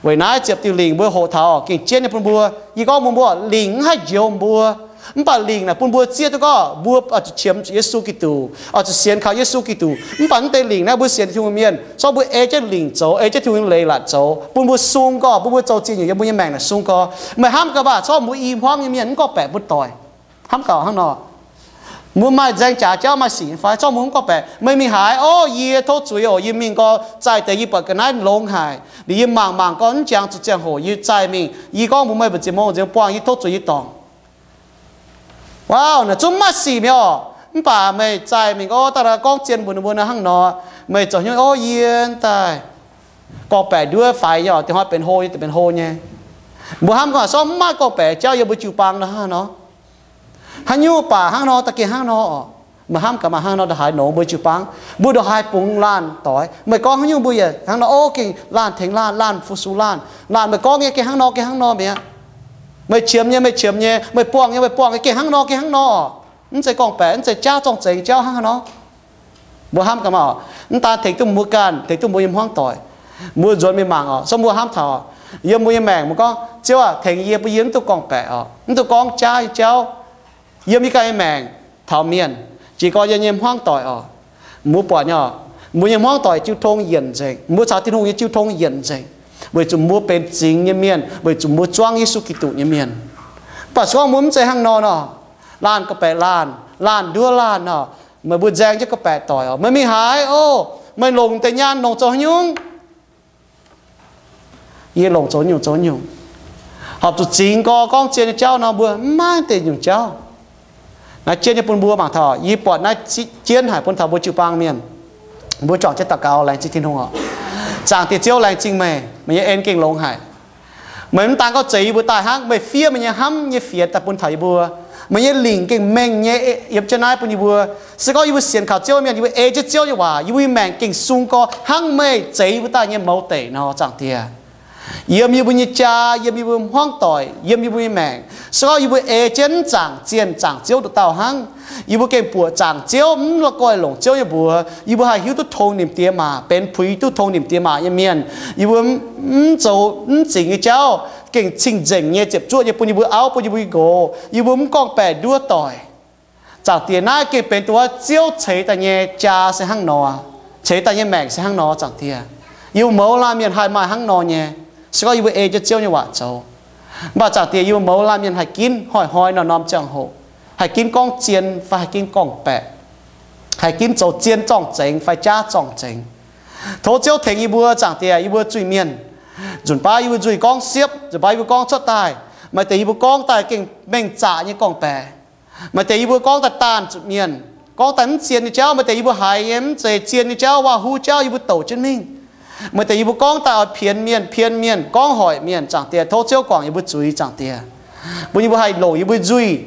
Weic naaiv ziepc diuh lingc mbuo hoqc taux oc, gengh jienv nyei bun mbuo. Yie gorngv mbuo, mbuo lingc mv haih njoux mbuo, mv baac lingc naaic bun mbuo zieqv duqv gorngv mbuo oix zuqc qiemx zuqc Yesu Giduc, oix zuqc sienx kaux Yesu Giduc. Mv baac mv deix lingc naaiv mbuo sienx Tin-Hungh mienh, se gorngv mbuo ei jienv lingc zoux, ei jienv Tin-Hungh nyei leiz-latc zoux, bun mbuo sung gorngv, bun mbuo zoux zingh nyungc yiem mbuo nyei maengc naaic sung gorngv, meih hnamv gaax mv baac se gorngv mbuo i hmuangv nyei mienh mv gorngv-baeqc mbuo doic. Hnamv gaax hnangv nor, mbuo maaih nzaeng jaax jauv, maaih sic nyei fai? Se gorngv mbuo mv gorngv-baeqc, meih mingh haaix? Orv, yie tov zuiz oc, yie mingh gorngv zaih deix yie buatc ga'naaiv longx haic, liuz yie mangc mangc gorngv mv jangx zuqc ziangh hoc yie zaih mingh. Yie gorngv mbuox meih mbu'ziex mong nzengc buangh yie tov zuiz yie dorngc. Wow, naaic zungv mv maaih sic mi'aqv oc. Mv baac meih zaih mingh gorngv daaih gorngv zien mbuox ninh mbuo nor hnangv nor, meih zoux hnyouv, o, yie daaih gorngv-baeqc nduov faix nyei, dingc hnoi benx hlo nyei, dingc benx hlo nyei. Mbuo hnamv gorngv, sortv mv maaih gorngv-baeqc jauv yiem mbuo jiu-baang nor hnangv nor. Haaix nyungc baac hnangv nor, da'gengh hnangv nor oc. Meih hnamv gaax maaih hnangv nor ndongc haaix nor mbuo jiu-baang, mbuo ndongc haaix bungx laanh doix. Meih gorngv haaix nyungc mbuo yaac hnangv nor, o, gengh laanh tengx laanh, laanh fu-sux laanh. Laanh meih gorngv nyei gengh hnangv nor, gengh hnangv nor mi'aqv. Meih qiemx nyei, meih qiemx nyei, meih buangh nyei, meih buangh nyei, gengh hnangv nor, gengh hnangv nor. Mv zeiz gorngv-baeqc, mv zeiz jaav zorng-zengx jauv hnangv haaix nor. Mbuo hnamv gaax maah oc, mv daan tengx duqv mbuo ganh, tengx duqv mbuo nyei hmuangv doic. Mbuo nzuonx mingh mangc oc. So mbuo hnamv taux yiem mbuo nyei maengc, mbuo gorngv, Ziouv aah, tengx yie, bun yie mv duqv gorngv-baeqc oc, mv duqv gorngv jaav nyei jauv yiem yie ganh nyei maengc taux mienh, jiez gorn yiem nyei hmuangv doic oc. Mbuo buatc nyei oc, mbuo nyei hmuangv doic jiu tong yienc nzengc. Mbuo caux Tin-Hungh nyei jiu tong yienc nzengc, weic zuqc mbuo benx zingx nyei mienh, weic zuqc mbuo zuangv Yesu Giduc nyei mienh. Mv baac se gorngv mbuo mv zeiz hnangv nor nor, laanh gorngv-baeqc laanh, laanh nduov laanh nor, meih mbuo nzaeng jienv gorngv-baeqc doic oc, meih mingh haaix oc? Meih longc deix nyaanh longc zoux haaix nyungc? Yie longc zoux nyungc zoux nyungc, horpc zuqc zingx gorx gorngv zien nyei jauv nor, mbuo mv maaih deix nyungc jauv. Naaiv jienv nyei bun mbuo mangc taux, yie buatc naaiv jienv haic bun taux mbuo jiu-baang mienh. Mbuo juangc jienv daux gaux laengz zingh Tin-Hungh oc. Zaangc Diex Ziouv, laengz zingh meih, meih nyei en gengh longx haic. Meih mv daan gorngv zeix yie mbuo daaih hnangv, meih fiev meih nyei hnamv nyei fienx daaih bun taux yie mbuo. Meih nyei lingc gengh mengh nyei yiem jienv naaiv bun yie mbuo. Se gorngv yie mbuo sienx kaux Ziouv mienh, yie mbuo ei jienv Ziouv nyei waac, yie mbuo nyei maengc gengh sung gorx hnangv meih zeix yie mbuo daaih nyei mouz deic nor, Zaangc Diex. Yiem yie mbuo nyei jaa, yiem yie mbuo hmuangv doic, yiem yie mbuo nyei maengc, se gorngv yie mbuo ei jienv zaangc zienh zaangc Ziouv nduqc dauh hnangv, yie mbuo gengh buoqc zaangc Ziouv, mv la'guaih longc Ziouv nyei mbuox. Yie mbuo haih hiuv duqv tong nimc diex maac, benx puix duqv tong nimc diex maac nyei mienh. Yie mbuo mv zoux mv zingx nyei jauv, gengh cing-nzengc nyei, ziepc zuoqv nyei bun yie mbuo auv, bun yie mbuo nyei nqox. Yie mbuo mv gorngv-baeqc nduov doic. Zaangc Diex, naaiv gengh benx duqv Ziouv ceix daaih nyei jaa se hnangv nor, ceix daaih nyei maengc se hnangv nor, Zaangc Diex. Yie mbuo mouz laanh mienh haih maaih hnangv nor nyei, se gorngv yie mbuo ei jienv Ziouv nyei waac zoux. Mv baac Zaangc Diex, yie mbuo mouz laanh mienh haih ginv hnoi-hnoi norm-norm ziangh hoc, haih ginv gorngv zien fai haih ginv gorngv-baeqc, haih ginv zoux zien zorng-zengx fai jaav zorng-zengx. Tov Ziouv tengx yie mbuo, Zaangc Diex, yie mbuo zuiz-mienh. Nzunc baav yie mbuo nzuih gorngv siepv, nzunc baav yie mbuo gorngv cuotv daaih, maaih deix yie mbuo gorngv daaih gengh mengh zaqc nyei gorngv-baeqc. Maaih deix yie mbuo gorngv daaih daanh zuqc mienh, gorngv daaih mv zien nyei jauv. Maaih deix yie mbuo haiz nyei mv zeiz zien nyei jauv, waac-huv jauv yie mbuo douc jienv mingh. Maaih deix yie mbuo gorngv daaih oix pien mienh, pien mienh, gorngv hoic mienh, Zaangc Diex. Tov Ziouv guangc yie mbuo zuiz, Zaangc Diex, bun yie mbuo haih longc yie mbuo nzuih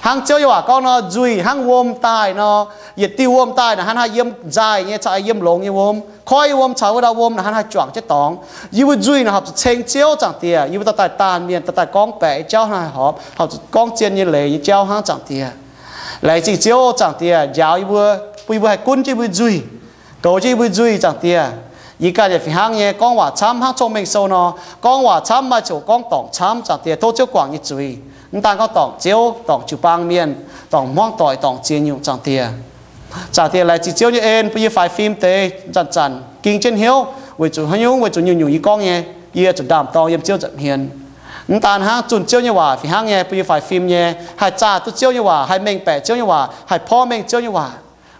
hnangv Ziouv nyei waac gorngv nor, nzuih hnangv wuom daaih nor, yietc diuh wuom daaih naaic hnangv haaix yiem nzaaih nyei caux yiem longx nyei wuom. Koiv wuom caux wuov dauh wuom naaic hnangv haaix juangc jienv dorngx. Yie mbuo nzuih naaic horpc zuqc ceng Ziouv, Zaangc Diex. Yie mbuo dorh daaih daanh mienh, dorh daaih gorngv baeqc nyei jauv hnangv haaix horpc, horpc zuqc gorngv zien nyei leiz nyei jauv hnangv, Zaangc Diex. Laengz zingh Ziouv, Zaangc Diex, njaaux yie mbuo, bun yie mbuo haih gunv jienv yie mbuo nzuih, goux jienv yie mbuo nzuih, Zaangc Diex. Yie ganh yaac fih hnangv nyei gorngv waac camv hnangv Cong-Mengh Sou nor, gorngv waac camv maaih ziouc gorngv dorngc camv, Zaangc Diex. Tov Ziouv guangc nyei zuiz, mv daan gorngv dorngc Ziouv, dorngc jiu-baang mienh, dorngc hmuangv doic, dorngc ziex nyungc, Zaangc Diex. Zaangc Diex, laengz zingh Ziouv nyei en bun yie faix fim deix zanc-zanc ging jienv hnyouv, weic zuqc haaix nyungc, weic zuqc nyungc-nyungc yie gorngv nyei, yie zuqc ndaam-dorng yiem Ziouv nza'hmien. Mv daan hnangv zunh Ziouv nyei waac fih hnangv nyei bun yie faix fim nyei, haih zaah duqv Ziouv nyei waac, haih mengh baeqc Ziouv nyei waac, haih porv mengh Ziouv nyei waac.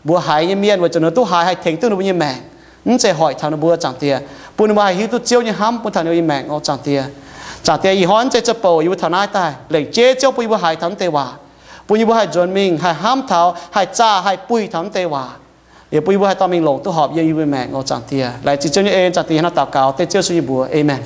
Mbuo haiz nyei mienh weic zuqc ninh duqv haiz haih tengx duqv ninh mbuo nyei maengc, mv zeiz hoic taux ninh mbuo, Zaangc Diex, bun ninh mbuo haih hiuv duqv Ziouv nyei hnamv bun taux ninh mbuo nyei maengc oc, Zaangc Diex. Zaangc Diex, ih hnoi mv zeiz za'eix bouc yie mbuo taux naaiv daaih, lengc jeiv Ziouv bun yie mbuo haiz taux mv deix waac, bun yie mbuo haih nzuonx mingh, haih hnamv taux, haih zaah, haih buih taux mv deix waac, yaac bun yie mbuo haih dorh mingh longc duqv horpc yiem yie mbuo nyei maengc oc, Zaangc Diex. Laengz zingh Ziouv nyei en, Zaangc Diex, hnangv naaiv daux gaux dengv Ziouv Yesu nyei mbuox. Aamen.